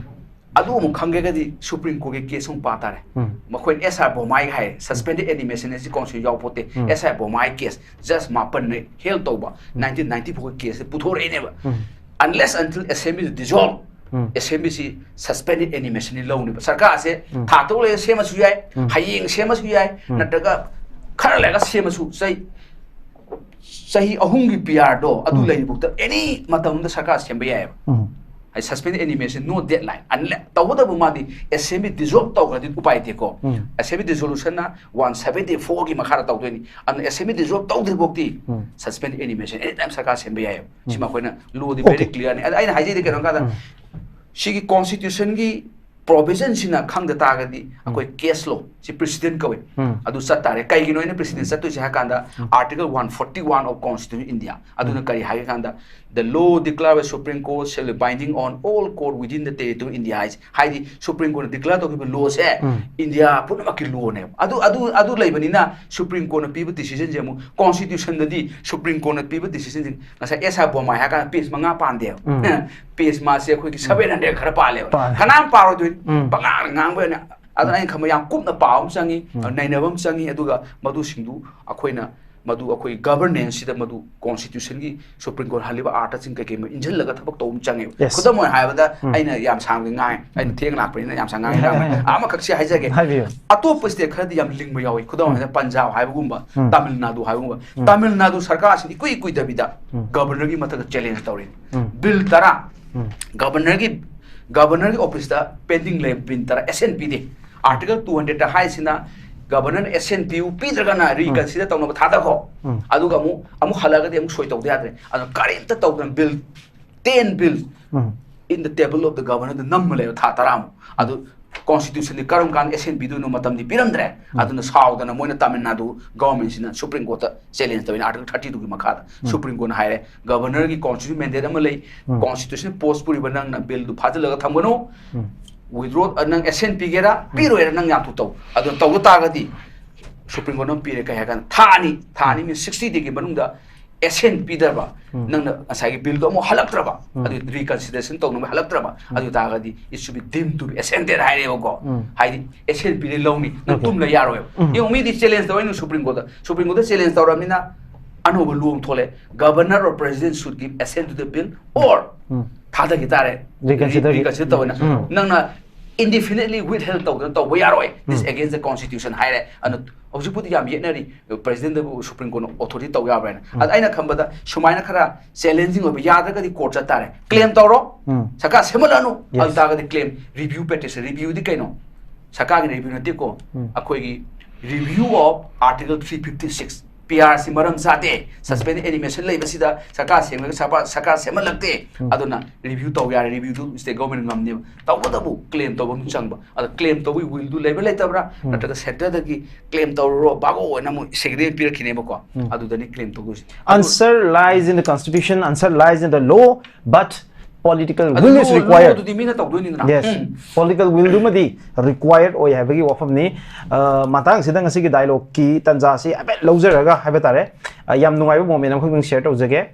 ꯑꯗꯨ ꯑꯃꯨꯛ ꯈꯪꯒꯦꯒꯗꯤ Supreme Court ꯀꯤ case ꯑꯃꯨꯛ ꯄꯥ ꯇꯥꯔꯦ. ꯎꯝ. ꯃꯈꯣꯏꯅ S R ꯕꯣꯃꯥꯏ ꯍꯥꯏ, suspended animation ꯁꯤ constitution ꯌꯥꯎ ꯄꯣꯠꯇꯦ. ꯎꯝ. S R ꯕꯣꯃꯥꯏ case, judge ꯃꯥꯄꯟꯅ ꯍꯦꯜ ꯇꯧꯕ nineteen ninety four ꯒꯤ case ꯁꯦ ꯄꯨꯊꯣꯔꯛꯏꯅꯦꯕ. ꯎꯝ. Unless until assembly dissolve, ꯎꯝ. assembly ꯁꯤ suspended animation ꯅꯤ ꯂꯧꯅꯦꯕ. ꯁꯔꯀꯥꯔꯁꯦ ꯎꯝ. ꯊꯥ ꯇꯔꯨꯛ ꯂꯩꯔ ꯁꯦꯝꯃꯁꯨ ꯌꯥꯏ, ꯎꯝ. ꯍꯌꯦꯡ ꯁꯦꯝꯃꯁꯨ ꯌꯥꯏ, ꯎꯝ. ꯅꯠꯇ꯭ꯔꯒ ꯈꯔ ꯂꯩꯔꯒ ꯁꯦꯝꯃꯁꯨ ꯆꯩ ꯆꯍꯤ ꯑꯍꯨꯝꯒꯤ ꯄꯤ ꯑꯥꯔꯗꯣ ꯑꯗꯨ ꯎꯝ. ꯂꯩꯔꯤꯐꯥꯎꯗ ꯑꯦꯅꯤ ꯃꯇꯝꯗ ꯁꯔꯀꯥꯔ ꯁꯦꯝꯕ ꯌꯥꯏꯑꯕ꯫ ꯎꯝ. ꯍꯥꯏ suspend animation, no deadline. Unless, ꯇꯧꯕꯇꯕꯨ ꯃꯥꯗꯤ assembly dissolve ꯇꯧꯈ꯭ꯔꯗꯤ ꯎꯄꯥꯏ ꯂꯩꯇꯦꯀꯣ꯫ ꯎꯝ. Assembly dissolution ꯅ one seventy four ꯒꯤ ꯃꯈꯥꯗ ꯇꯧꯗꯣꯏꯅꯤ꯫ ꯑꯗꯨꯅ assembly dissolve ꯇꯧꯗ꯭ꯔꯤꯐꯥꯎꯗꯤ ꯎꯝ. suspend animation anytime ꯁꯔꯀꯥꯔ ꯁꯦꯝꯕ ꯌꯥꯏꯑꯕ꯫ ꯁꯤꯃ ꯎꯝ. ꯑꯩꯈꯣꯏꯅ law ꯗꯤ Okay. very clear ꯅꯤ꯫ ꯑꯗ ꯑꯩꯅ ꯍꯥꯏꯖꯩꯗꯤ ꯀꯩꯅꯣ ꯍꯥꯏ ꯀꯥꯟꯗ ꯎꯝ. ꯁꯤꯒꯤ constitution ꯒꯤ provision ꯁꯤꯅ ꯈꯪꯗ ꯇꯥꯔꯒꯗꯤ ꯑꯩꯈꯣꯏ case law ꯁꯤ precedent ꯀꯧꯏ꯫ ꯎꯝ. ꯑꯗꯨ ꯆꯠ ꯇꯥꯔꯦ꯫ ꯀꯩꯒꯤꯅꯣ ꯑꯩꯅ precedent ꯆꯠꯇꯣꯏꯁꯦ ꯍꯥꯏ ꯀꯥꯟꯗ ꯎꯝ. Article one forty one of Constitution India ꯑꯗꯨꯅ ꯀꯔꯤ ꯍꯥꯏꯒꯦ ꯀꯥꯟꯗ, "The law declared by Supreme Court shall be binding on all court within the territory of India" ꯍꯥꯏꯁꯦ꯫ ꯍꯥꯏꯗꯤ Supreme Court ꯅ declare ꯇꯧꯈꯤꯕ law ꯁꯦ ꯎꯝ. India ꯄꯨꯝꯅꯃꯛꯀꯤ law ꯅꯦꯕ꯫ ꯑꯗꯨ, ꯑꯗꯨ, ꯑꯗꯨ ꯂꯩꯕꯅꯤꯅ Supreme Court ꯅ ꯄꯤꯕ decision ꯁꯦ ꯑꯃꯨꯛ constitution ꯗꯗꯤ Supreme Court ꯅ ꯄꯤꯕ decision ꯁꯦ ꯉꯁꯥꯏ ꯑꯦꯁ ꯑꯥꯔ ꯕꯣꯝꯃꯥꯏ ꯍꯥꯏꯔ ꯀꯥꯟꯗ page ꯃꯉꯥ ꯄꯥꯟꯗꯦꯕ꯫ ꯎꯝ. Page ꯃꯥꯁꯦ ꯑꯩꯈꯣꯏꯒꯤ seven hundred ꯈꯔ ꯄꯥꯜꯂꯦꯕ꯫ ꯄꯥꯜꯂꯦ. ꯀꯅꯥꯝ ꯄꯥꯔꯣꯏꯗꯣꯏꯅꯤ꯫ ꯎꯝ. ꯄꯉꯥꯡ ꯉꯥꯡꯕ ꯑꯣꯏꯅ꯫ ꯑꯗꯨꯅ ꯑꯩꯅ ꯈꯟꯕ ꯌꯥꯝ ꯀꯨꯞꯅ ꯄꯥꯕ ꯑꯃ ꯆꯪꯉꯤ, ꯎꯝ. ꯅꯩꯅꯕ ꯑꯃ ꯆꯪꯉꯤ, ꯑꯗꯨꯒ ꯃꯗꯨꯁꯤꯡꯗꯨ ꯑꯩꯈꯣꯏꯅ ꯃꯗꯨ ꯑꯩꯈꯣꯏ governance ꯁꯤꯗ ꯃꯗꯨ constitution ꯒꯤ Supreme Court ꯍꯜꯂꯤꯕ ꯑꯥꯔꯊꯁꯤꯡ ꯀꯩꯀꯩ ꯑꯃ ꯏꯟꯁꯤꯜꯂꯒ ꯊꯕꯛ ꯇꯧꯕ ꯑꯃ ꯆꯪꯉꯦꯕ꯫ Yes. ꯈꯨꯗꯝ ꯑꯣꯏꯅ ꯍꯥꯏꯔꯕꯗ ꯎꯝ. ꯑꯩꯅ ꯌꯥꯝ ꯁꯥꯡꯅ ꯉꯥꯡꯉꯦ, ꯑꯩꯅ ꯊꯦꯡꯅ ꯂꯥꯛꯄꯅꯤꯅ ꯌꯥꯝ ꯁꯥꯡꯅ ꯉꯥꯡꯉꯦ꯫ ꯑꯃꯈꯛꯁꯤ ꯍꯥꯏꯖꯒꯦ꯫ ꯍꯥꯏꯕꯤꯌꯨ꯫ ꯑꯇꯣꯞꯄ state ꯈꯔꯗꯤ ꯌꯥꯝ ꯂꯤꯡꯕ ꯌꯥꯎꯏ꯫ ꯈꯨꯗꯝ ꯑꯣꯏꯅ ꯄꯟꯖꯥꯕ ꯍꯥꯏꯕꯒꯨꯝꯕ, ꯎꯝ. ꯇꯥꯃꯤꯜ ꯅꯥꯗꯨ ꯍꯥꯏꯕꯒꯨꯝꯕ꯫ ꯎꯝ. ꯇꯥꯃꯤꯜ ꯅꯥꯗꯨ ꯁꯔꯀꯥꯔꯁꯤꯅ ꯏꯀꯨꯏ ꯀꯨꯏꯗꯕꯤꯗ ꯎꯝ. governor ꯒꯤ ꯃꯊꯛꯇ challenge ꯇꯧꯔꯤꯅꯤ꯫ ꯎꯝ. Bill ꯇꯔꯥ ꯎꯝ. governor ꯒꯤ, governor ꯒꯤ office ꯇ pending ꯂꯩ bill ꯇꯔꯥ assent ꯄꯤꯗꯦ꯫ Article two hundred ꯇ ꯍꯥꯏꯁꯤꯅ governor ꯅ assent ꯄꯤꯌꯨ, ꯄꯤꯗ꯭ꯔꯒꯅ reconsider ꯇꯧꯅꯕ ꯊꯥꯗꯈꯣ꯫ ꯎꯝ. ꯑꯗꯨꯒ ꯑꯃꯨꯛ, ꯑꯃꯨꯛ ꯍꯜꯂꯛꯑꯒꯗꯤ ꯑꯃꯨꯛ ꯁꯣꯏ ꯇꯧꯗ ꯌꯥꯗ꯭ꯔꯦ꯫ ꯑꯗꯨꯅ ꯀꯔꯤꯝꯇ ꯇꯧꯗꯅ bill, ten bill um. in the table of the governor ꯗ ꯅꯝꯃ ꯂꯩꯕ ꯊꯥ ꯇꯔꯥꯃꯨꯛ꯫ ꯑꯗꯨ constitution ꯗꯤ ꯀꯔꯝ ꯀꯥꯟꯗ assent ꯄꯤꯗꯣꯏꯅꯣ ꯃꯇꯝꯗꯤ ꯄꯤꯔꯝꯗ꯭ꯔꯦ꯫ ꯎꯝ. ꯑꯗꯨꯅ ꯁꯥꯎꯗꯅ ꯃꯣꯏꯅ ꯇꯥꯃꯤꯜ ꯅꯥꯗꯨ government ꯁꯤꯅ Supreme Court ꯇ challenge ꯇꯧꯋꯤꯅ Article thirty two ꯒꯤ ꯃꯈꯥꯗ꯫ ꯎꯝ. Supreme Court ꯅ ꯍꯥꯏꯔꯦ, governor ꯒꯤ constitutional mandate ꯑꯃ ꯂꯩ, ꯎꯝ. constitution post ꯄꯨꯔꯤꯕ ꯅꯪꯅ bill ꯗꯨ ꯐꯥꯖꯤꯜꯂꯒ ꯊꯝꯒꯅꯨ꯫ ꯎꯝ. Withdraw, ꯑ, ꯅꯪ assent ꯄꯤꯒꯦꯔꯥ ꯄꯤꯔꯣꯏꯔꯥ ꯅꯪ ꯌꯥꯝ ꯊꯨ ꯇꯧ꯫ ꯑꯗꯨ ꯇꯧꯕ ꯇꯥꯔꯒꯗꯤ Supreme Court ꯅ ꯄꯤꯔꯦ꯫ ꯀꯩ ꯍꯥꯏ ꯀꯥꯟꯗ ꯊꯥ ꯑꯅꯤ, ꯊꯥ ꯑꯅꯤ means sixty day ꯒꯤ ꯃꯅꯨꯡꯗ assent ꯄꯤꯗ꯭ꯔꯕ, ꯎꯝ. ꯅꯪꯅ ꯉꯁꯥꯏꯒꯤ bill ꯗꯣ ꯑꯃꯨꯛ ꯍꯜꯂꯛꯇ꯭ꯔꯕ, ꯎꯝ. ꯑꯗꯨ reconsideration ꯇꯧꯅꯕ ꯍꯜꯂꯛꯇ꯭ꯔꯕ, ꯑꯗꯨ ꯇꯥꯔꯒꯗꯤ it should be deemed to be assented ꯍꯥꯏꯔꯦꯕꯀꯣ꯫ ꯎꯝ. ꯍꯥꯏꯗꯤ assent ꯄꯤꯔꯦ ꯂꯧꯅꯤ, ꯅꯪ Okay. ꯇꯨꯝ ꯂꯩ ꯌꯥꯔꯣꯏꯕ꯫ ꯎꯝ. ꯌꯦꯡꯉꯨ, ꯃꯤꯗꯤ challenge ꯇꯧꯔꯛꯏꯅ Supreme Court ꯇ, Supreme Court ꯇ challenge ꯇꯧꯔꯕꯅꯤꯅ ꯑꯅꯧꯕ law ꯑꯃ ꯊꯣꯛꯂꯛꯑꯦ, "Governor or President should give assent to the bill or" ꯎꯝ. ꯊꯥꯗꯈꯤ ꯇꯥꯔꯦ꯫ Reconsider. Reconsider ꯇꯧꯕꯅ꯫ ꯎꯝ. ꯅꯪꯅ indefinitely withheld ꯇꯧꯗꯅ ꯇꯧꯕ ꯌꯥꯔꯣꯏ꯫ This um. against the constitution ꯍꯥꯏꯔꯦ꯫ ꯑꯗꯨ ꯍꯧꯖꯤꯛꯄꯨꯗꯤ ꯌꯥꯝ ꯌꯦꯠꯅꯔꯤ, ꯄ꯭ꯔꯦꯁꯤꯗꯦꯟꯗꯕꯨ ꯁꯨꯄ꯭ꯔꯤꯝ ꯀꯣꯔꯠꯅ ꯑꯣꯊꯣꯔꯤꯇꯤ ꯇꯧ ꯌꯥꯕ꯭ꯔꯥ ꯍꯥꯏꯅ꯫ ꯑꯗ ꯑꯩꯅ ꯈꯟꯕꯗ ꯁꯨꯃꯥꯏꯅ ꯈꯔ ꯆꯦꯂꯦꯟꯖꯤꯡ ꯑꯣꯏꯕ, ꯌꯥꯗ꯭ꯔꯒꯗꯤ ꯀꯣꯔꯠ ꯆꯠ ꯇꯥꯔꯦ, ꯀ꯭ꯂꯦꯝ ꯇꯧꯔꯣ, ꯎꯝ. ꯁꯔꯀꯥꯔ ꯁꯦꯝꯍꯜꯂꯅꯨ꯫ Yes. ꯑꯗꯨ ꯇꯥꯔꯒꯗꯤ ꯀ꯭ꯂꯦꯝ ꯔꯤꯚꯤꯌꯨ ꯄꯦꯇꯤꯁꯟ, ꯔꯤꯚꯤꯌꯨꯗꯤ ꯀꯩꯅꯣ? ꯁꯔꯀꯥꯔꯒꯤ ꯔꯤꯚꯤꯌꯨ ꯅꯠꯇꯦꯀꯣ, ꯎꯝ. ꯑꯩꯈꯣꯏꯒꯤ review of Article three fifty six, P R C ꯃꯔꯝ ꯆꯥꯗꯦ, suspended animation ꯂꯩꯕꯁꯤꯗ ꯁꯔꯀꯥꯔ ꯁꯦꯝꯂꯒ ꯁꯔꯀꯥꯔ ꯁꯔꯀꯥꯔ ꯁꯦꯝꯍꯜꯂꯛꯇꯦ꯫ ꯎꯝ. ꯑꯗꯨꯅ ꯔꯤꯚꯤꯌꯨ ꯇꯧ ꯌꯥꯔꯦ, ꯔꯤꯚꯤꯌꯨꯗꯨ ꯁ꯭ꯇꯦꯠ ꯒꯣꯔꯃꯦꯟ ꯉꯝꯅꯦꯕ꯫ ꯇꯧꯕꯇꯕꯨ ꯀ꯭ꯂꯦꯝ ꯇꯧꯕ ꯑꯃ ꯆꯪꯕ꯫ ꯑꯗ ꯀ꯭ꯂꯦꯝ ꯇꯧꯕꯒꯤ ꯋꯤꯜꯗꯨ ꯂꯩꯕ꯭ꯔꯥ ꯂꯩꯇꯕ꯭ꯔꯥ, ꯎꯝ. ꯅꯠꯇ꯭ꯔꯒ ꯁꯦꯟꯇꯔꯗꯒꯤ ꯀ꯭ꯂꯦꯝ ꯇꯧꯔꯨꯔꯣ, ꯕꯥꯒꯣ ꯑꯣꯏꯅ ꯑꯃꯨꯛ ꯁꯦꯀ꯭ꯔꯦꯇꯔꯤ ꯄꯤꯔꯛꯈꯤꯅꯦꯕꯀꯣ꯫ ꯎꯝ. ꯑꯗꯨꯗꯅꯤ ꯀ꯭ꯂꯦꯝ ꯇꯧꯗꯣꯏꯁꯦ꯫ Answer lies in the constitution, answer lies in the law, but political ꯑꯗꯨ will is law, required. Lawꯗꯨꯗꯤ ꯃꯤꯅ ꯇꯧꯗꯣꯏꯅꯤꯗꯅ꯫ Yes, ꯎꯝ. Political willꯗꯨꯃꯗꯤ required ꯑꯣꯏ ꯍꯥꯏꯕꯒꯤ ꯋꯥꯐꯝꯅꯤ꯫ ꯑ, ꯃꯇꯥꯡꯁꯤꯗ ꯉꯁꯤꯒꯤ dialogueꯀꯤ ꯇꯥꯟꯖꯥꯁꯤ ꯍꯥꯏꯐꯦꯠ ꯂꯧꯖꯔꯒ ꯍꯥꯏꯕ ꯇꯥꯔꯦ, ꯑ, ꯌꯥꯝ ꯅꯨꯡꯉꯥꯏꯕ moment ꯑꯃꯈꯛꯇꯪ share ꯇꯧꯖꯒꯦ꯫